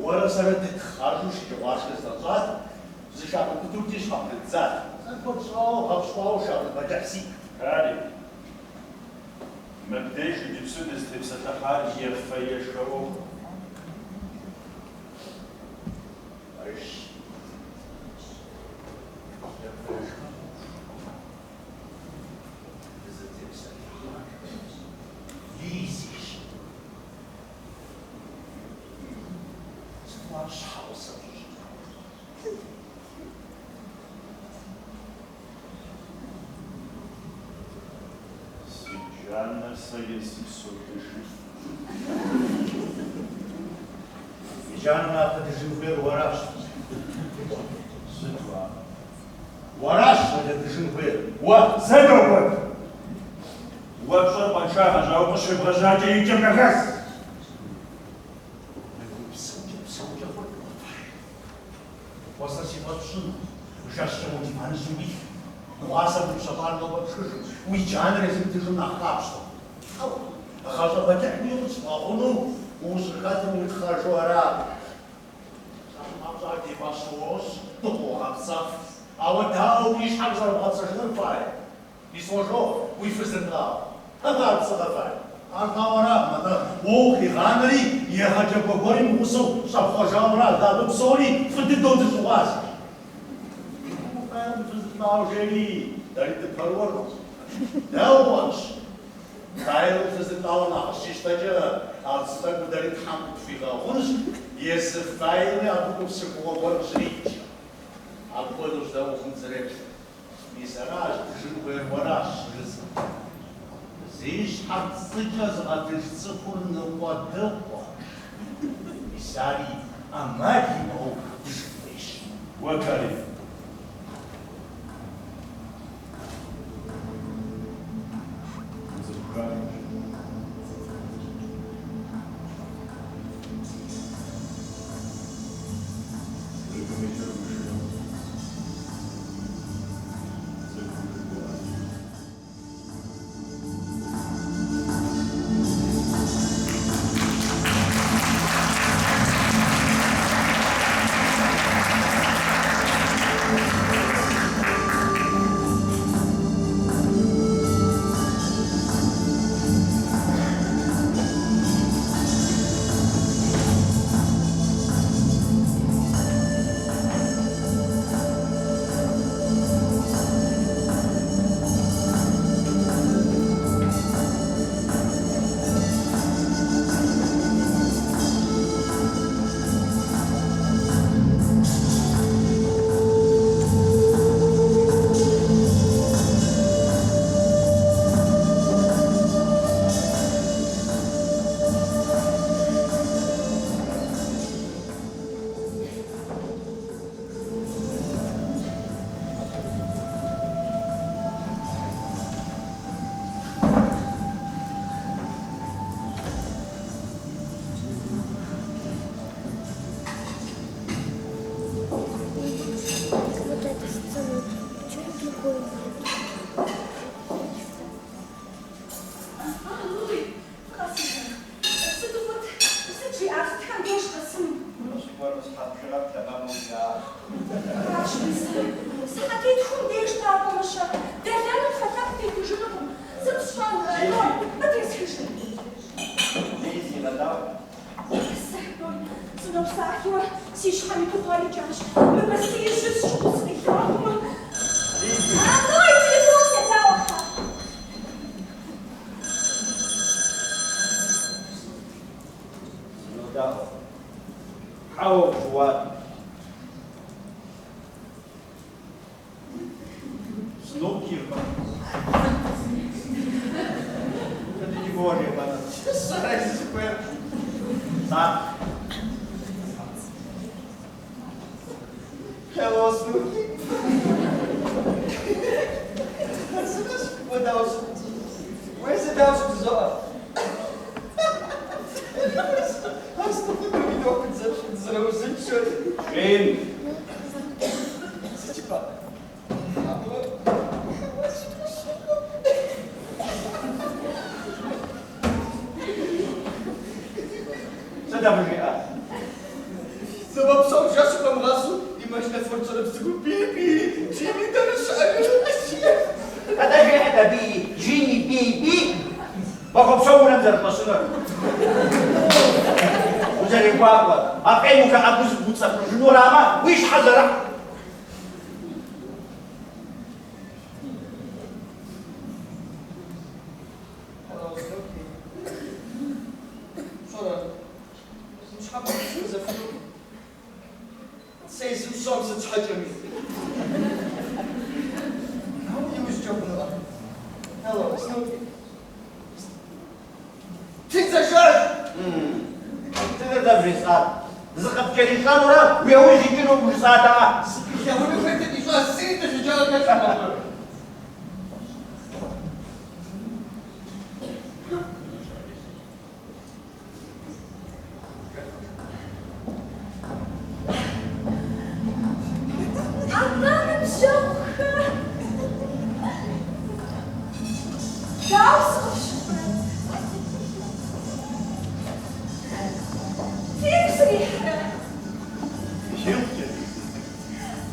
Speaker 2: уэрэ сэрэ дытхъэжу шэджагъуашхэ зэдэтщӏат, зы шакъэ бутылки щхьэпрыддзат. Сэ куэд щӏауэ гъэпщкӏуауэ шакъэ бэлыхь сиӏэт.
Speaker 6: Кари, мыбдеж иджыпсту дызытепсэлъыхьар ефэ-ешхэ ӏуэхукъым.
Speaker 2: Пэжщ. Ефэ-ешхэ ӏуэхукъым дызытепсэлъыхьар. Лизищ. Сыту ар щхьэгъусэ пщӏыщӏ?
Speaker 6: Си джанэр сэ езым содыжыф.
Speaker 2: И джанэр япэ дыжын хуейр уэращ.
Speaker 6: Сыт уа?
Speaker 2: Уэращ щӏалэ дыжын хуейр. Уэ!
Speaker 6: Зэ догуэт! Уэ пщӏэр къуаншагъэщ, ауэ къыщебгъэжьакӏэ и кӏэм нэгъэс!
Speaker 2: Мы уи псэукӏэр псэукӏэ хъуркъым, Файл. Уэ сэ си фӏэщ пщӏыну, жэщкӏэ мо диваныжьым уилъу, дыгъуасэ бупщэфӏар нобэ пшхыжу, уи джанэр езым дыжым нэхъ къапщтэу. Хьэуэ, гъащӏэ бэлыхьми къысфӏэгъуну ущӏыхэтым утхъэжу ара? Псалъэм папщӏэ, ар ди фӏэщ уощӏ, дыкъогъэпцӏэф. Ауэ дауэ уи щхьэр къызэрыбгъэпцӏэжынур, Файл? Мис уэ жоӏэ, уи фызыр лӏауэ. Атӏэ ар пцӏыкъэ, Файл? Ар лӏауэ аракъым, атӏэ уэ укъигъанэри, егъэджакӏуэ гуэрым и гъусэу щӏэпхъуэжауэ аращ, дэ абы псори фӏы дыдэу дыщыгъуазэщ. Файл уи фызыр лӏауэ жери, дэри дыпэрыуэркъым. Дэгъуэщ. Файл фызыр лӏауэ нэхъ къыщищтэкӏэ, а пцӏы тӏэкӏур дэри Тхьэм къытхуигъэгъунщ, езы Файлми абы гупсэхугъуэ гуэр къыщриткӏэ. Апхуэдэущ дэ ӏуэхум дызэреплъыр. Мис аращ дыжын хуейр уэращ жысӏэр. Зи щхьэр пцӏыкӏэ зыгъэтынш цӏыхур ныкъуэдыкъуэщ. Мис ари ӏэмал имыӏэу дыжын хуейщ.
Speaker 6: Уэ, Кари. Узыхухэхыр. Уи гум илъыр умышынэу цӏыхум жыбоӏэ.
Speaker 7: Вот эта сцена, почему другой нет?
Speaker 4: Ой, фыкъэсыжа. Сыту фӏыт, сыт жиӏар, сытхэм деж къэсыну?
Speaker 1: Зыгуэру сыхьэт бжыгъэр тэмэму жаӏэ.
Speaker 4: Аращ мис. Сыхьэтитхум деж къакӏуэмэ-щэ, дэлэным фэ лъэпкъ тетыжынукъым. Сыт сщӏэн, Ной, къытесхыжын?
Speaker 1: Лизи, къэдаӏуэ.
Speaker 4: Сэ, Ной, сынопсалъэурэ си щхьэм иту хъуар икӏащ. Мы бостеижьыр сщыгъыу сыкъилъагъумэ.
Speaker 1: Лизи. Къызолъаӏуэ. Хьэуэ къыжыуат. Снуки жыпӏэ. Сыт иджы моуэ жепӏэнур?
Speaker 3: Сщӏэрэ сызыхуейр?
Speaker 1: Сакъ.
Speaker 3: Hello, Snooki. Хъарзынэщ, уэ дауэ ущыт? Уэ езыр дауэ ущыт жызоӏэ? Ар сыту фӏы дуней дызэрыузыншэр.
Speaker 1: Джим.
Speaker 3: Сыт жыпӏа? Хьэуэ, хьэуэ, си фӏэщ хъуркъым.
Speaker 1: Сыт абы жиӏар?
Speaker 3: Зэман псом жэщу хуэмыгъэсу и машинэ Форд щӏэрыпс цӏыкӏур Baby, Джимми дэнэ щыӏэ жиӏэу.
Speaker 1: Атӏэ жеӏэт абы и Джимми baby махуэ псом унэм зэрыщӏэсынур. Узэрегуакӏуэр, а фӏейм ухэӏэбэу зыбуцӏэпӏыжынурамэ, уи щхьэ зэрыхь.
Speaker 3: Hello, Snooki. Пщӏэрэ, ныщхьэбэ сыхуэзэфынукъым. Сэ езым сщӏэм сыт щхьэкӏэми. Ауэ иужькӏэ хъунукъэ? Hello, Snooki. Тридзэжащ!
Speaker 1: Сытыт сэ бжесӏар? Зыкъыпкӏэрищӏэнурэ уи ужь икӏыну бжесӏатэкъэ?
Speaker 3: Сыкъилъагъуну хуейти къищӏащ, зыри телъыджагъэ хэлъкъым абы.
Speaker 4: Атӏэ, ныбжьэгъухэ! Дауэ сыкъыфщыхъурэт? Фигу срихьрэ?
Speaker 6: Икъукӏэ.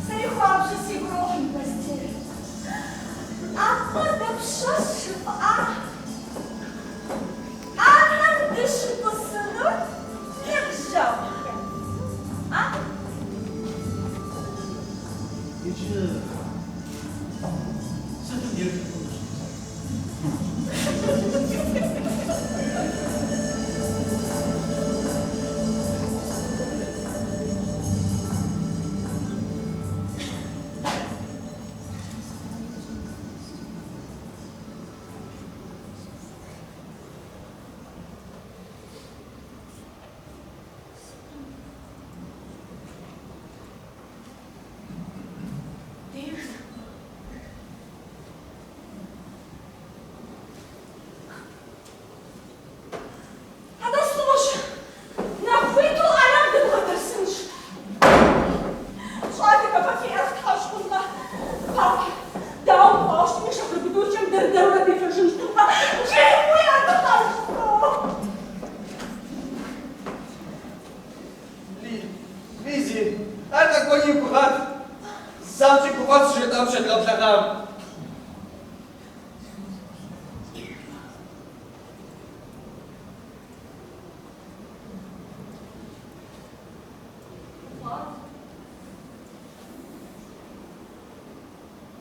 Speaker 4: Сэри хуабжьу сигу ирохь мы бостейр. Атӏэ, дапщэщ жыфӏа? ӏэнэм дыщытӏысынур ныбжьэгъухэ? А?
Speaker 2: Иджы сытым деж хъунущ?
Speaker 4: Деж. Атӏэ слӏожь, нэхъ хуиту ӏэнэм дыбгъэдэсынщ. Щӏалэхэ, фэ фи ӏэр фтхьэщӏ хъункъэ? Папэ, дауэ мыхъуауэ щытми, шагъыр бутылкӏэм дэр-дэрурэ дефэжынщ. Джим, уи ӏэр тхьэщӏ!
Speaker 3: Лизи, ар къэкӏуэн и гугъат. Занщӏэу гуфӏат щыжетӏам щедгъэблэгъам.
Speaker 4: Гуфӏат.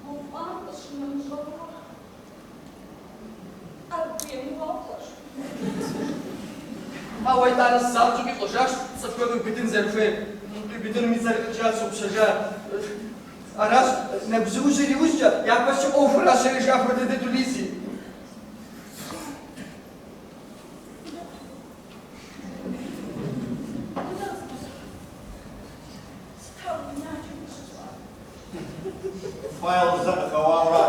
Speaker 4: Гуфӏам къыщынэмыщӏауэ, ӏэгу емыуэу пӏэрэ?
Speaker 3: Ауэ итӏанэ занщӏэу къищӏэжащ цӏыхухэр къиубыдын зэрыхуейр. Къиубыдынум и цӏэр къикӏат щыгъупщэжа. Аращ, нэгузыужьыр иужькӏэ, япэщӏыкӏэ ӏуэхуращ зэрыжиӏа хуэдэ дыдэу Лизи.
Speaker 1: Файл зэ къыхэуауэ.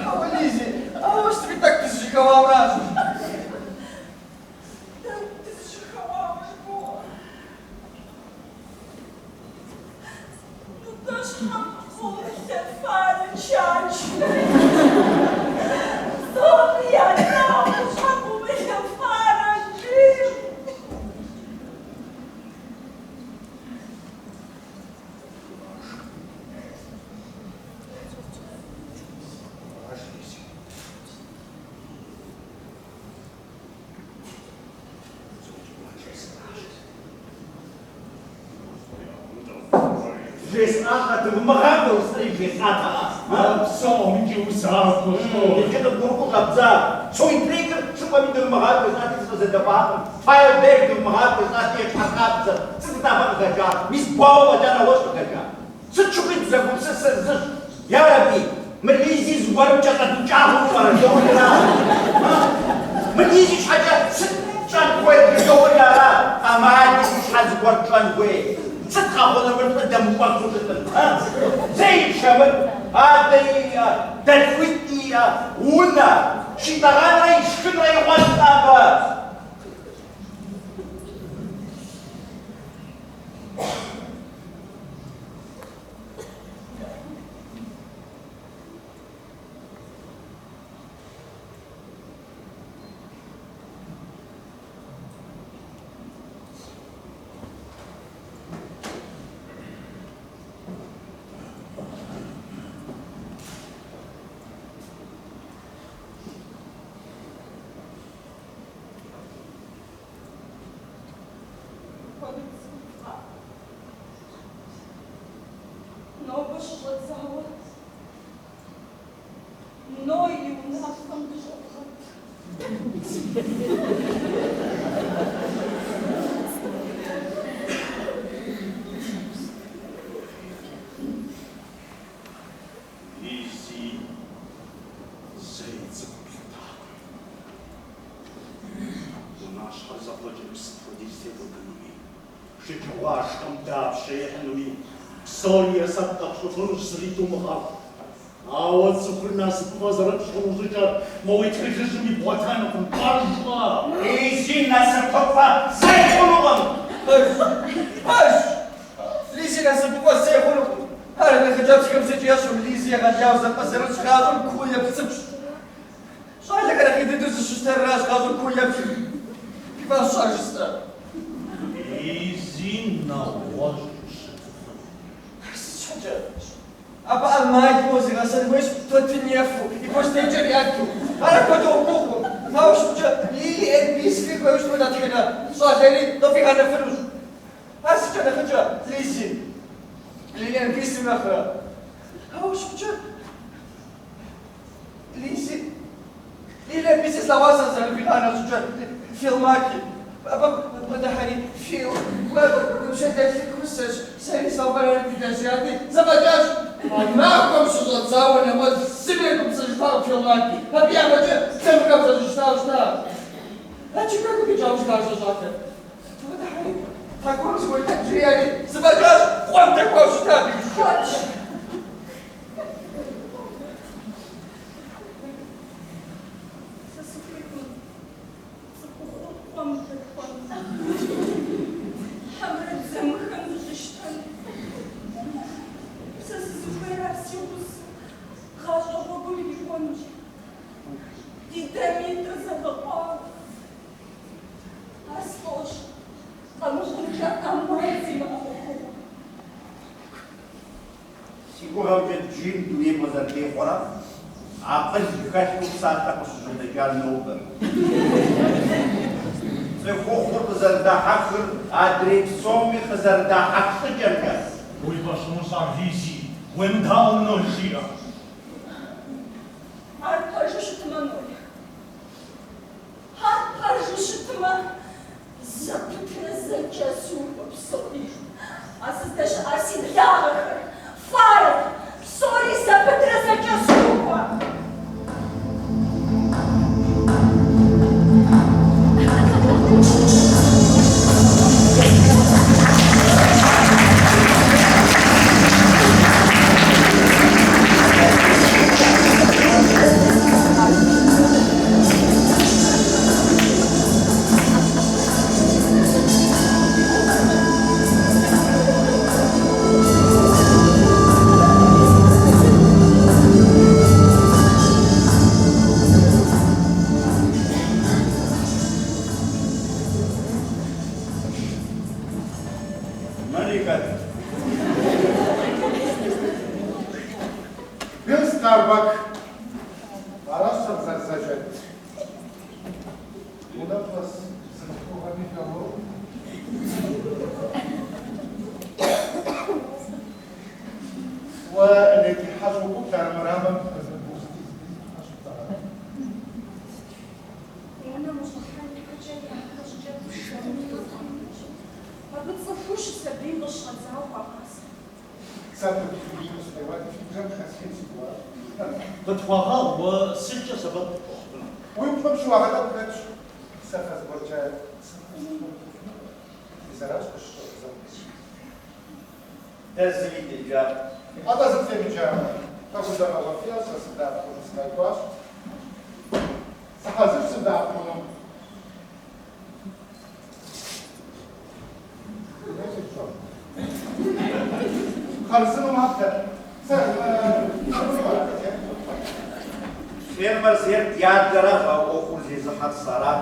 Speaker 3: Хьэуэ, Лизи, ауэ сытми тӏэкӏу дызэжьэхэуауращ.
Speaker 4: Тӏэкӏу дызэжьэхэуауэ жыбоӏэ. Нтӏэ щхьэ къыумылъэфарэ, Чачэ? Псоми ялъагъуу щхьэ къыумылъэфарэ, Джим?
Speaker 1: Бжесӏакъэ, дывмыгъакӏуэ жысӏэри бжесӏатэкъэ?
Speaker 2: А псом иджы узахуэщ.
Speaker 1: Иджы къыбгурыӏуэу щӏэбдза. Цойнтригыр щӏыпӏэми дывмыгъакӏуэ жысӏати сыкъызэдэӏуакъым. Файл деж дывмыгъакӏуэ жысӏати ещхьыркъабзэ. Сытыт абы къыхэкӏар? Мис гуауэ фӏэкӏа нэгъуэщӏ къыхэкӏа. Сыт щыгъуи дызэгупсысыр зыщ. Ярэби, мы Лизи зыгуэрым кӏэщӏэдукӏа хъуну пӏэрэ жыдоӏэри ара? Мы Лизи щхьэкӏэ сыт тщӏэн хуейр жыдоӏэри ара? ӏэмал имыӏэу щхьэ зыгуэр тщӏэн хуей? Сыт къэхъунур мыр лӏы дэмыкӏуэфу щытым? Зеиншэ мыр, адэ иӏэ, дэлъхуитӏ иӏэ, унэ, щитӏэгъэнрэ ишхынрэ игъуэтт абы.
Speaker 4: Куэду цӏыхуфӏа. Нобэ щыщӏэдзауэ Ной и унафэм дыщӏэвгъэт.
Speaker 2: Лизи зэи цӏыху плъытакъым. Унащхьэр зэхъуэкӏыным сыт хуэдиз текӏуэдэнуми, шэджагъуашхэм дапщэ ихьынуми, псори есэп къэпщӏыфынущ зыри думыгъэху. Ауэ цӏыхур насыпыфӏэ зэрыпщӏ хъуну щӏыкӏэр мо уи тхылъыжьым ибгъуэтэнукъым, пэжкъэ?
Speaker 1: Лизи насыпыфӏэ зэи хъунукъым!
Speaker 3: Пэжщ, пэжщ! Лизи насыпыфӏэ зэи хъунукъым. Ар адрей хъыджэбзхэм зыкӏи ещхькъым, Лизи егъэлеяуэ зэпӏэзэрытщ, гъащӏэм кууэ еплъ цӏыхущ. Щӏалэхэр нэхъ ӏей дыдэу зыщыщтэращ гъащӏэм кууэ еплъыр. Фи фӏэщ ар жысӏэр.
Speaker 2: Лизи нэгъуэщӏу щытыфынукъым.
Speaker 3: Сыт щхьэкӏэ? Абы ӏэмал имыӏэу зигъэсэн хуейщ тутын ефэу, и бостеикӏэр иӏэту. Ар апхуэдэу гугъукъым. Ауэ щыхъукӏэ, Лили Энн Бисли хуейуэ щытмэ дэтхэнэ щӏалэри къыфӏигъэнэфынущ. Ар сыткӏэ нэхъыкӏэ, Лизи? Лили Энн Бисли нэхърэ. Ауэ щыхъукӏэ, Лизи, Лили Энн Бисли слъэгъуа сэ зэрыфӏигъанэ щӏыкӏэр, Фил Маки. Абы бгъэдыхьэри, Фил, уэ уи пщэ дэлъыр кусэщ, сэри сфӏэфӏыр дыдэжати, зэфӏэкӏащ. А махуэм щыщӏэдзауэ нэгъуэщӏ зыми егупсысыжыфакъым Фил Маки. Абы япэкӏэ дзэмыхэм зэщӏищтауэ щыта. А Чикаго къикӏауэ щытащ а щӏалэр. Бгъэдыхьэри, тхьэкӏумэм зыгуэр тӏэкӏу жриӏэри, зэфӏэкӏащ, къуэм дэкӏуауэ щыта абы иужькӏэ.
Speaker 4: Куэдщ. Сэ сыхуейкъым цӏыхухъур къуэм дэкӏуэну, хьэмэрэ дзэмыхэм зыщӏищтэн. Сэ сызыхуейр ар си гъусэу гъащӏэ гъуэгум ирикӏуэнущ. Ди дамитӏыр зэгъэкъуауэ. Ар сфӏощӏ къэмыхъункӏэ ӏэмал зимыӏэ ӏуэхугъуэ.
Speaker 1: Си гугъэмкӏэ Джим дунейм къызэрытехъуэрэ акъыл хэлъу псалъэ къыщыжьэдэкӏар нобэ. Цӏыхухъур къызэрыдахьэхыр адрей псоми къызэрыдахьэх щӏыкӏэмкӏэ.
Speaker 2: Уи фӏэщ умыщӏ ар, Лизи, уемыдаӏуэ Ноль жиӏэм.
Speaker 4: Ар пэжу щытмэ, Ноль. Ар пэжу щытмэ, зэпытрэ зэкӏэсу ухуэ псори. А сыздэщыӏа си благъэхэр, Файл, псори зэпытрэ зэкӏэсу ухуэ.
Speaker 1: Мыри хэт?
Speaker 5: Билл Старбак. Аращ сэ къызэрызэджэр. Унэм щӏэс бзылъхугъэми хэллоу.
Speaker 4: цӏыкӏуу щысабийм къыщыщӏэдзауэ хуагъасэ.
Speaker 5: Сэ апхуэдизу ину сыкъеуати, фи бжэм къыхэсхын си гугъащ.
Speaker 2: Къытхуэгъэгъу, уэ сыткӏэ сэбэп къыпхуэхъуфыну?
Speaker 5: Уи упщӏэм щыуагъэ тӏэкӏу хэтщ. Сэ фэ зыгуэркӏэ сыфхузэфӏэмыкӏыфынукъым. Мис аращ къыщыщӏэбдзэу.
Speaker 1: Дэ зыми деджакъым.
Speaker 5: Атӏэ зым фемыджамэ, фэ гузэвэгъуэ фиӏэщ, сэ сывдэӏэпыкъуну сыкъэкӏуащ. Сыхьэзырщ сывдэӏэпыкъуну. Хъарзынэу маплъэ. Сэ
Speaker 1: Фермэр зейр ди адэращ, ауэ ӏуэхур зезыхьэр сэрат.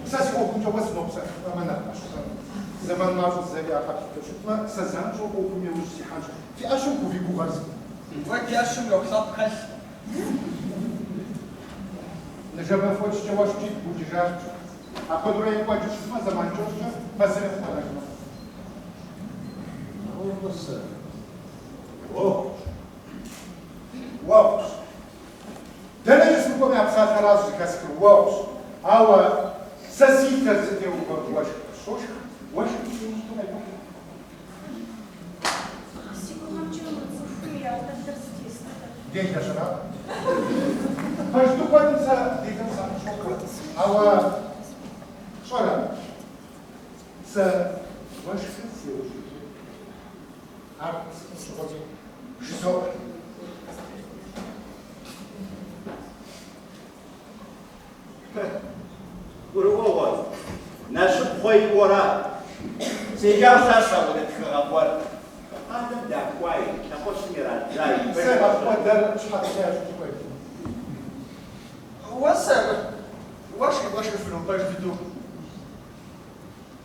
Speaker 5: Сэ си ӏуэхумкӏэ уэ сынопсэлъылӏэмэ нэхъ къэсщтэнут. Зэман мащӏэ зэриӏэр къэплъытэу щытмэ, сэ занщӏэу ӏуэхум иужь сихьэнщ. Фи ӏэщым хувигугъэр сыт?
Speaker 3: Уэ ди ӏэщым йоплъэфӏ хэлъ.
Speaker 5: Ныжэбэ фочкӏэ уэшхкӏи букӏыжащ. Апхуэдэурэ екӏуэкӏыу щытмэ, зэман кӏэщӏкӏэ фэ зыри къыфхуэнэжынукъым.
Speaker 1: Ауэ сэ. Уэгъущ.
Speaker 5: Уэгъущ. Дэнэкӏэ сымыкӏуэми а псалъэращ зэхэсхыр, уэгъущ. Ауэ сэ си лъэр зытеувэм уэшх къыщошх, уэшхым си ужькӏэ къекӏухь.
Speaker 4: Си гугъэмкӏэ мы цӏыхум и акъылыр зытес дыдэр.
Speaker 5: Делэщ, ара? Пэж дыдэу куэдым сэ делэу сакъыщохъу, ауэ пщӏэрэ, сэ уэшхыр си ужь иту ар сытым щыгъуэми жызоӏэ.
Speaker 1: Гурыӏуэгъуэ, нэщыпхъуэ иӏэу ара? Седжауэ щытащ апхуэдэ тхыгъэ гуэр. Къалэм дахуаи, лъэхъуэщым ирадзаи.
Speaker 5: Сэ апхуэдэр щхьэ псэ ящӏын хуейт?
Speaker 3: Уэ сэ уэшх ебгъэшхыфыну пэж дыдэу?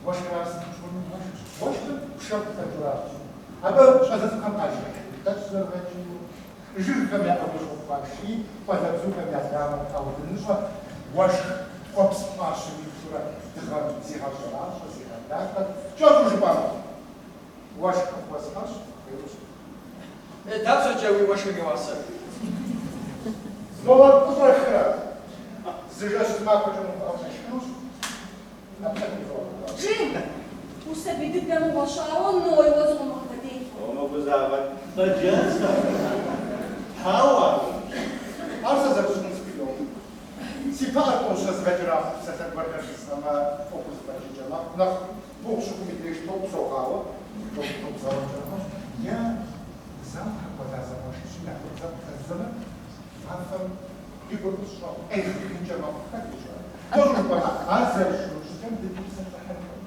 Speaker 5: Уэшхыр ар сытым щыгъуэми уэшхщ. Уэшхыр пшэм къыхэкӏыуращ. Абы щӏалэ цӏыкӏухэм къажриӏэ хэтщ зэрыгъэкӏийуэ. Жыгхэм я ӏэгущӏэу хуаший, къуалэбзухэм я дамэр къаудыныщӏэ, уэшх ткӏуэпс пӏащэм итурэ дыгъэм зигъэщӏэращӏэ, зигъэдахэ, кӏэщӏу жыпӏэмэ, уэшх къыфхуэсхьынщ, феущ.
Speaker 3: Дапщэкӏэ уи уэшхым и уасэр?
Speaker 5: Доллар плӏыщӏрэ хырэ. Зы жэщ зы махуэкӏэ мыувыӏэу къешхынущ.
Speaker 4: Джим, усабий дыдэ мыгъуэщ, ауэ Ной уэ зыкъыумыгъэделэ.
Speaker 1: Умыгузавэ.
Speaker 2: Хъыджэбзхэр. Хьэуэ.
Speaker 5: Ар сэ зэрысщӏын сыхуейкъым. Си пыӏэр тӏэу-щэ згъэкӏэрахъуэу псалъэ гуэрхэр жысӏэмэ, ӏуэхур зэфӏэкӏынкӏэ мэхъу. Нэхъ гугъу щыхъум и деж топ согъауэ, топ топ згъэуэнкӏэ мэхъу. Е зауэм хэкӏуэда зэкъуэшищым я гыбзэ къыхэздзэмэ, уафэм и гур къысщӏэгъу къехыжынкӏэ мэхъу, хэт ищӏэрэ? Кӏэщӏу жыпӏэмэ, ар зэрысщӏыну щӏыкӏэм дытепсэлъыхьын хуейт.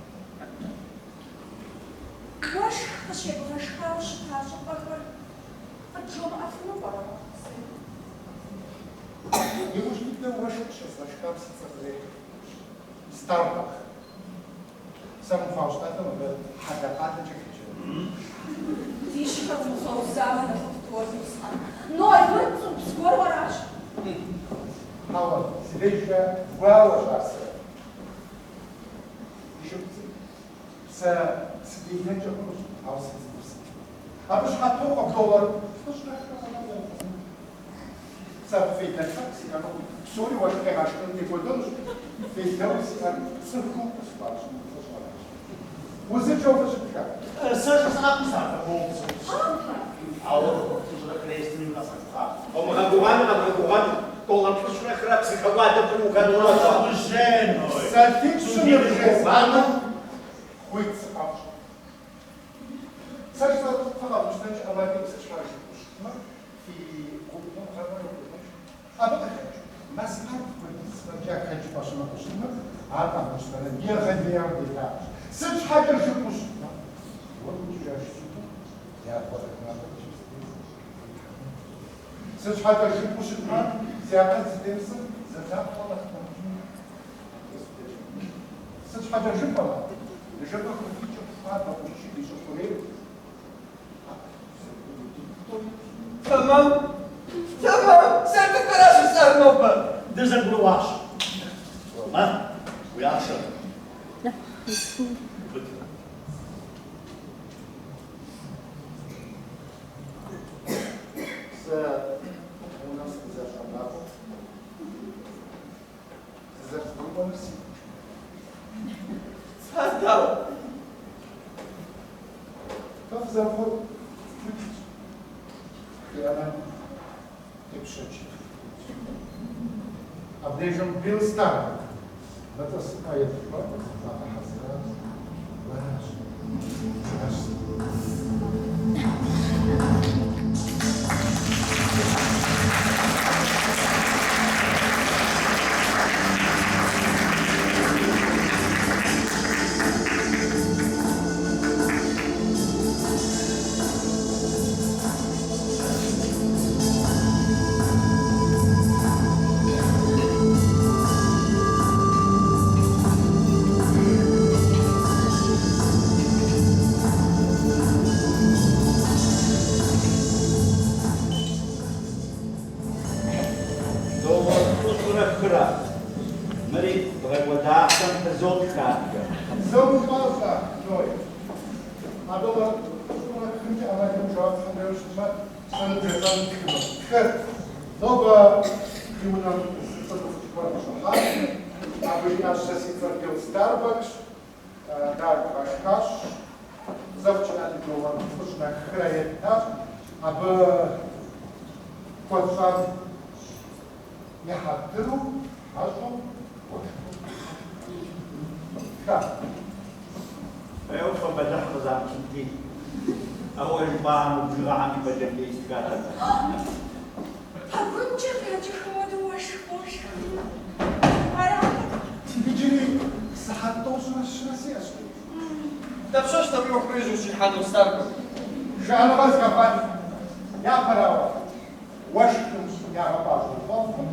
Speaker 4: Уэшх къыщебгъэшхауэ щыта щӏыпӏэхэр къыджомыӏэфыну пӏэрэ, Сэм?
Speaker 5: Иужь дыдэу уэшх къыщезгъэшхам си цӏэр зэрехьэ. Старбак. Сэ мыхъуауэ щытатэм абы хьэдэ къалэкӏэ къеджэрт.
Speaker 4: Ди щхьэр умыгъэузамэ нэхъыфӏт уэ, зиусхьэн. Ной, мыр пцӏыупс гуэру аращ.
Speaker 5: Хьэуэ, си дежкӏэ гуауэщ ар сэ. Ди шыпхъу цӏыкӏу, сэ сыделэнкӏэ хъунущ, ауэ сыпцӏыупскъым. Абы щыхьэт тохъуэ доллар плӏыщӏрэ хырэ фӏэкӏа зэрыхуэзмытыр. Сэ абы фейдэ лъэпкъ сиӏэнукъым, псори уэшх къегъэшхыным текӏуэдэнущ, фейдэу сиӏэр цӏыхуу къысхуащӏыну фӏыщӏэращ. Узыншэу фыщытхэ.
Speaker 2: Сэ жысӏакъым сафэхуэупцӏыупсу. Ауэ плӏыщӏрэ хырэ естыну къэзгъэгугъакъым.
Speaker 1: Къомыгъэгугъами къэбгъэгугъэну, доллар плӏыщӏрэ хырэ псыхэкӏуадэ хъуну ухэтурэ.
Speaker 5: Псалъипщӏым нывжесӏамэ, хуит сыкъэфщӏ. Сэ жысӏэр фэ къэвмыщтэнкӏэ ӏэмал иӏэкъым, сыт щхьа жыпӏэу щытмэ, фи губгъуэм гъавэр йокӏуэдэж. Абы къыхэкӏыу, мэзкъат хуэдиз фӏэкӏа хэкӏыпӏэ щымыӏэу щытмэ, ар къэвмыщтэныр егъэлеяуэ делагъэщ. Сыт щхьэкӏэ жыпӏэу щытмэ, уэ укӏыжа жыпӏэу я гъуэрыгъуагъэ Сыт щхьэкӏэ жыпӏэу щытмэ, зи акъыл зытемысыр зэлъапхъуэ нэхъ нэмыщӏу. Сыт щхьэкӏэ жыпӏэмэ, ныжэбэ хуэдитӏкӏэ хуабэ хъунщи ди щӏы хъурейр.
Speaker 3: Тэмэм, тэмэм, сэ дыдэращ жысӏар нобэ.
Speaker 2: Дызэгурыӏуащ. Мэ, уи ахъшэр. Убыд.
Speaker 5: Сэ унэм сыкъызэрыщӏэбакъуэу дызэрызэгурыӏуэнур сигу.
Speaker 3: Ар дауэ?
Speaker 5: зэрыхъур хуитщ. Жиӏэмэ, тепщэч. Абдежым Билл Старбак мытӏысыпӏэ ехъулӏэу зыхуагъэхьэзырар уэращ, жиӏащ
Speaker 1: Доллар плӏыщӏрэ хырэ. Мыри дгъэкӏуэда ахъшэм тызотх адэкӏэ.
Speaker 5: Зэ умыпӏащӏэ, Ной. А доллар плӏыщӏымрэ хымкӏэ ӏэмалым жэуап пхьын хуейуэ щытмэ, сэ ныбжесӏэну тхыну. Тхы. Нобэ ди унэм зы цӏыхухъу гуэр къыщӏыхьащ. Абы жиӏащ, сэ си цӏэр Билл Старбакщ, дэ ар дгъэшхащ. Зэфӏкӏыӏэти доллар плӏыщӏрэ хырэ еттащ. Абы хуэтщӏам и хьэтыру хьэщӏэу уэшх. Тхэ.
Speaker 1: Еуэ, фэ бэлыхь къызамыплъынти. Ауэ жыпӏахэм мы бжыгъэхэм и пӏэкӏэ лей стхат абы.
Speaker 4: Пэгункӏэ къракӏыхым хуэдэу уэшх къошх. Аракъэ?
Speaker 5: Иджыри сыхьэт тӏощӏрэ щырэ сиӏэщ.
Speaker 3: Дапщэщ абы ӏуэхум иужь ущихьэнур, Старбак?
Speaker 5: Шыӏэныгъэ зыхэвгъэлъ. Япэрауэ, уэшхым ягъэпӏащӏэу фӏэфӏкъым,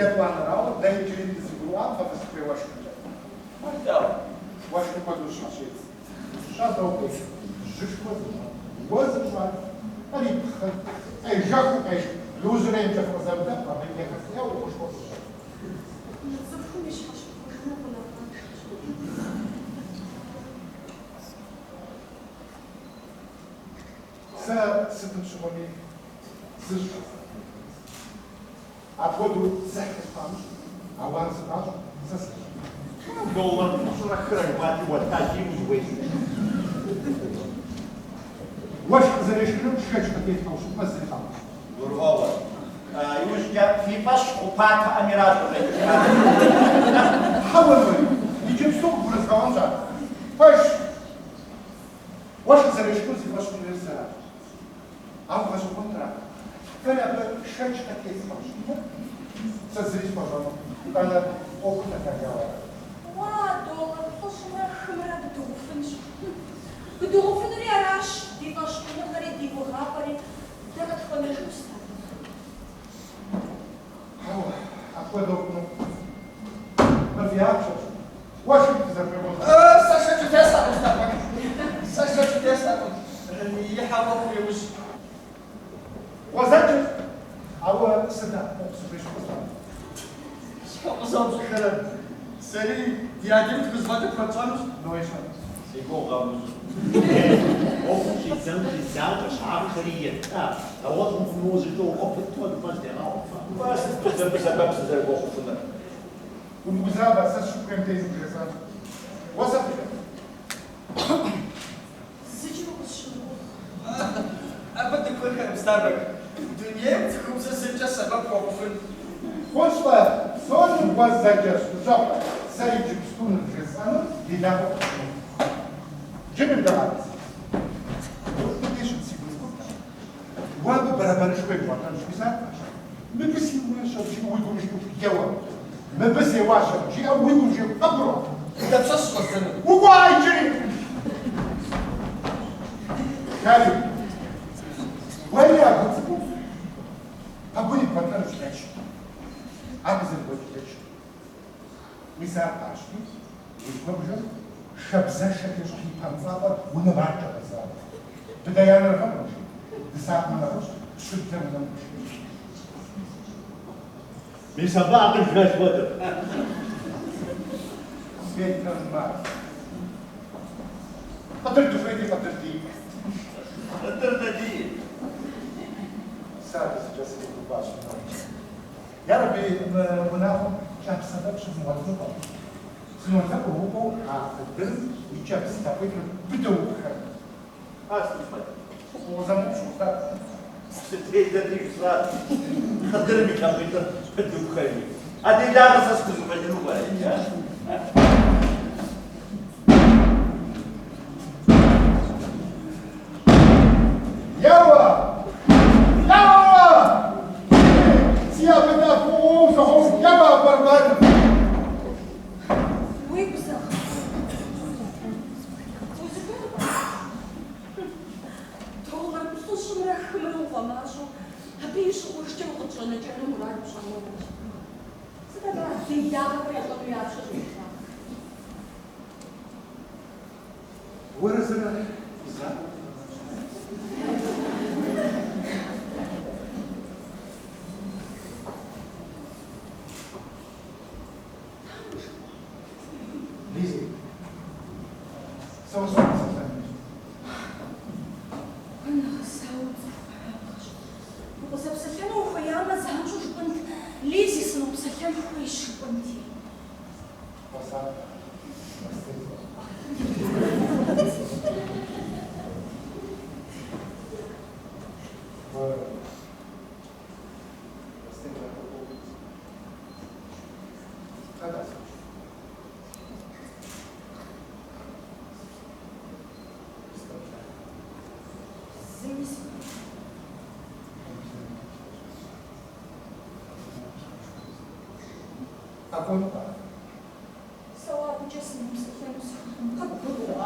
Speaker 5: етӏуанэрауэ, дэ иджыри дызэгурыӏуакъым фэ фызыхуей уэшхымкӏэ.
Speaker 3: Ар дауэ?
Speaker 5: Уэшхым хуэдэу щхьэщедз. Щабэу къешх, жьышхуэ зыщӏэт, уэ зыщӏэт, кърипхъын, къежэхыу къешх, иужьреймкӏэ фыкъызэмыдэӏу, абы и ехэлӏея ӏуэхушхуэ къыщӏэкӏ.
Speaker 4: Мы цӏыхум и щхьэщытхъужыныр гъунапкъэншэщ.
Speaker 5: Сэ сытым щыгъуэми зыщ жысӏэр. Апхуэдэу дзыхь къысхуамыщӏ, ауан сыкъащӏ, сэ сылӏэнут.
Speaker 1: Доллар плӏыщӏрэ хырэ жыпӏати, уэта зиу зыхуейщ.
Speaker 5: Уэшх къызэрешхынум шэч къытетхьэу щытмэ, зыри къэмынэу.
Speaker 1: Гурыӏуэгъуэ. Иужькӏэ фи фӏэщ хъупатэӏэми аращ къыщӏэкӏыжар.
Speaker 5: Хьэуэ, Ной, иджыпсту къыбгурызгъэӏуэнщ ар. Пэжщ. Уэшх къызэрешхынур зи фӏэщ хъунури сэращ. Ауэ гъэщӏэгъуэнракъэ, фэри абы шэч къытефхьэу щытмэ, сэ зыри схуэщӏэнукъым, итӏанэ ӏуэхур лъэлъэжауэ аращ.
Speaker 4: Уа, доллар плӏыщӏымрэ хымрэ бдыгъуфынщ. Бдыгъуфынури аращ, ди фӏэщхъуныгъэри ди гугъапӏэри дэ къытхуэнэжынущ, Старбак.
Speaker 5: Хьэуэ, апхуэдэу хъунукъым. Мыр фи ахъшэщ. Уэшхым фызэхуегъуэщӏ.
Speaker 3: Сэ шэч къытесхьэкъым, Старбак. Сэ шэч къытесхьэкъым. Ихьэ ӏуэхум иужь.
Speaker 5: Гъуэзэджэщ, ауэ сыдэӏэпыкъуэгъу сыхуейщ къызэӏух.
Speaker 3: Щхьэ къызэупщӏхэрэ? Сэри ди адэми тхузэфӏэкӏыр пхуэтщӏэнущ.
Speaker 5: Ной-щэ.
Speaker 6: Си гугъу къэвмыщӏ. ӏуэхум щӏидзэну щӏидзакӏэщ, ахъшэри етта. Нэгъуэщӏ мыхъумэ узыщӏэуӏуэ пыт хуэдэу фэ зытегъэхъуфэ.
Speaker 1: Уэ сыт мыбы сэбэп сызэрыхуэхъуфынур?
Speaker 5: Умыгузавэ, сэ сыщыхуейм деж ныбжесӏэнщ. Уэ сыт жыпӏэр?
Speaker 4: Зыкӏи укъысщымыгугъ.
Speaker 3: Абы дыхуейхэкъым, Старбак. Дунейм цӏыхубзыр сыткӏэ сэбэп хуэхъуфын?
Speaker 5: Хъунщ-тӏэ, псори гъуэзэджэщ, ныбжьэгъухэ. Сэ иджыпсту нывжесӏэнур делагъэу къыфщымыхъу. Джимми дыгъэт. Мыбдеж щыт си гу цӏыкӏур. Уэ абы бэрэбэнышхуэ ибгъуэтэнщ, мис ар. Мыбы сеуащ абы жиӏэу уи гум жиӏэу еуэ. Мыбы сеуащ абы жиӏэу уи гум жиӏэу къыбгурыӏуа?
Speaker 3: Дапщэщ щӏэздзэнур?
Speaker 5: Укӏуа иджыри? Харри, уэри а гу цӏыкӏум пэгун ибгъуэтэнущ лэч. Ар къызэрыгуэкӏ лэч. Мис ар къащти, уи куэбжэм шабзэшэ тещӏыхь и пэмцӏапӏэр унэм адэкӏэ гъэзауэ. Быдэ янэр хъунукъым, жи. Дысакъмэ нэхъыфӏщ, щыблэр унэм къишынущ.
Speaker 2: Мис абы акъыл хэлъ хуэдэ.
Speaker 5: Бетэмал. Къыдыр дыхуейти, къыдыр диӏэ.
Speaker 6: Къыдыр дэ диӏэ.
Speaker 5: Сэ абы зыкӏэ сригуфӏащ, Ной. Ярэби, мы унагъуэм кӏапсэ тӏэкӏу щызмыгъуэтыну пӏэрэ? Сынолъэӏу укӏуэу а къыдырым и кӏапсэ лъакъуитӏыр быдэу укъыхэх.
Speaker 6: Ар сыт хуэдэ?
Speaker 5: Укъызэмыупщӏ, жысӏат.
Speaker 1: Сыделэти жысӏат, хъыдырым и лъакъуитӏыр пыдупхэри. А делагъэр сэ схузэфӏэкӏыну пӏэрэ иджы, а?
Speaker 5: Еуэ! Еуэ! Си абы дэӏэпыкъуэгъу сыхъун, еуэ, барабаным!
Speaker 4: Уигу зэгъа. Узыхуейр пӏэрэ? Доллар плӏыщӏымрэ хымрэ уфӏэмащӏэу, абы и щӏыӏужкӏэ укъытщӏэнэкӏэну мурад пщӏауэ аращ. Сыт абы а делагъэхэр ящӏэну я пщэ щӏилъхьар?
Speaker 5: Уэрэ сэрэ ди закъуэу дыкъэнэнщ. Лизи, сэ уэ сынопсэлъэнущ.
Speaker 4: Уэ нэгъэсауэ уцӏыху къэрабгъэщ. Укъызэпсэлъэну ухуеямэ, занщӏэу жыпӏэнт, Лизи, сынопсэлъэн хуейщ жыпӏэнти.
Speaker 5: Хуэсакъ, бостейщӏэ. Уэ бостей дахэ къокӏу.
Speaker 4: Зыми сыхуейкъым. Сэ уэ абыкӏэ сынопсэлъэну сыхуейкъым. Къыбгурыӏуа?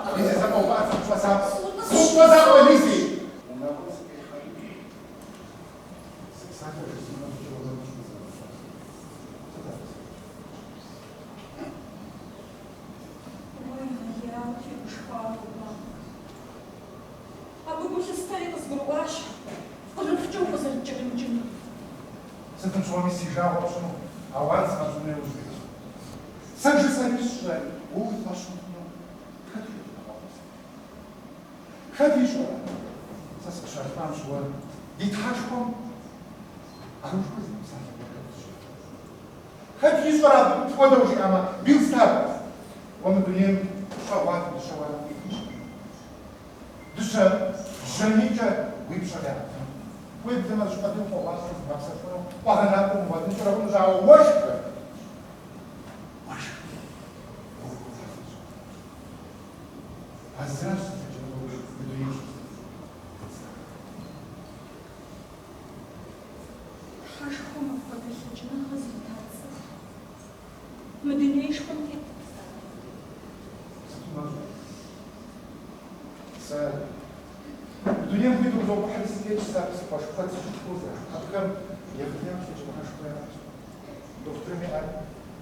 Speaker 4: Уэ егъэлеяуэ тегушхуауэ уӏуагъ. Абы гу лъыстэри къызгурыӏуащ фӏырыфӏкӏэ укъызэрыткӏэрымыкӏынур.
Speaker 5: Сытым щыгъуэми си жагъуэ пщӏыну, ауан сыкъэпщӏыну яужь уитщ. Сэ жысӏэри сщӏэри уэ уи фӏэщ мыхъумэ, хэт хуит нэгъуэщӏ? Хэт ищӏэрэ, сэ сыкъыщалъхуам щыгъуэ ди Тхьэшхуэм къаруушхуэ зиӏэ псалъэ гуэрхэр къызжиӏат. Хэт ищӏэрэ абы мыпхуэдэу жиӏамэ, Билл Старбакс, уэ мы дунейм пщӏэ бгъуэтым дыщэ уанэм къихынщ. Дыщэ бжьамийкӏэ уи пщӏэр яӏэтыну. Уеблэмэ, зыщӏыпӏэ деж укъуэгъуалъхьэу зыбгъэпсэхуну, къуэгъэнапӏэ умыгъуэтынкӏэрэ хъунущ, ауэ уэшхыр, уэшхыр уэ ухуэфащэщ. А зыращ зылъэкӏыныгъэу мы дунейм щызиӏэр.
Speaker 4: Тхьэшхуэм апхуэдэ лъэкӏыныгъэ зрита цӏыху мы дунеишхуэм тет?
Speaker 5: Сыту мащӏэ. Сэ мы дунейм хуиту къызокӏухьри сытетщ, сэ абы си къуэш куэд сыщыхуозэ. Абыхэм егъэлеяуэ лъэкӏыныгъэшхуэ яӏэщ. Дохутырым и ӏэр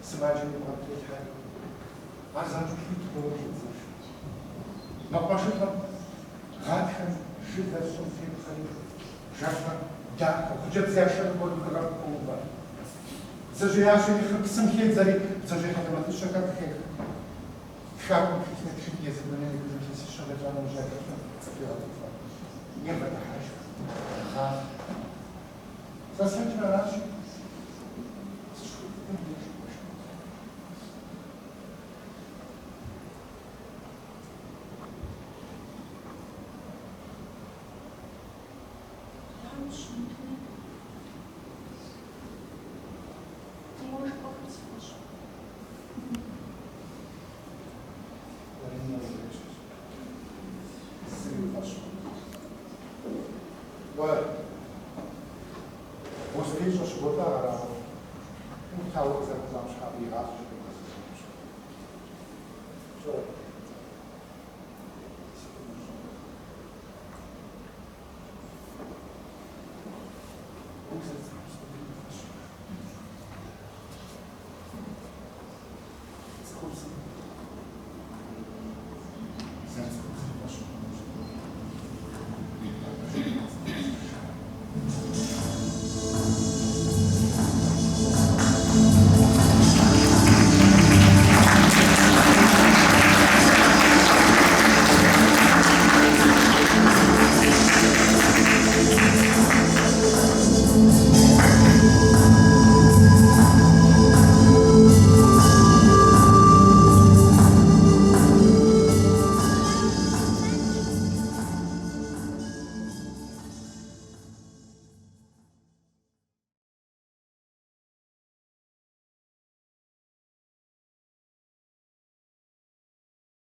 Speaker 5: сымаджэм и бгъэм трелъхьэри, ар занщӏэу хуит хъууэ щӏедзэж. Мэкъумэшыщӏэм гъатхэм жылэр щӏым трепхъэри, бжьэпэр дахэу, хъыджэбз яшэну хуэдэу дыгъэм къоувэ. Бдзэжьеящэм и хъыр псым хедзэри, бдзэжьей хьэлэмэтыщэхэр къыхех. Тхакӏуэм тхылъ етхри, езыр дунейм ехыжу илъэсищэ дэкӏа нэужь а тхылъым цӏыху егъэгуфӏэ, егъэдыхьэшх, егъафӏэ. Сэ слъэкӏыр аращи, сыщыхуит дыдэм деж уэшх къосх.
Speaker 4: Дауэ щымытми, мы жыпӏэхэр си фӏэщ хъукъым.
Speaker 5: Уэри узэрещхьщ. Зыри уи фӏэщ хъукъым. Уэ бостеищӏэ щыботӏагъэр, ауэ ӏутауэ къызэрыпщыхъур.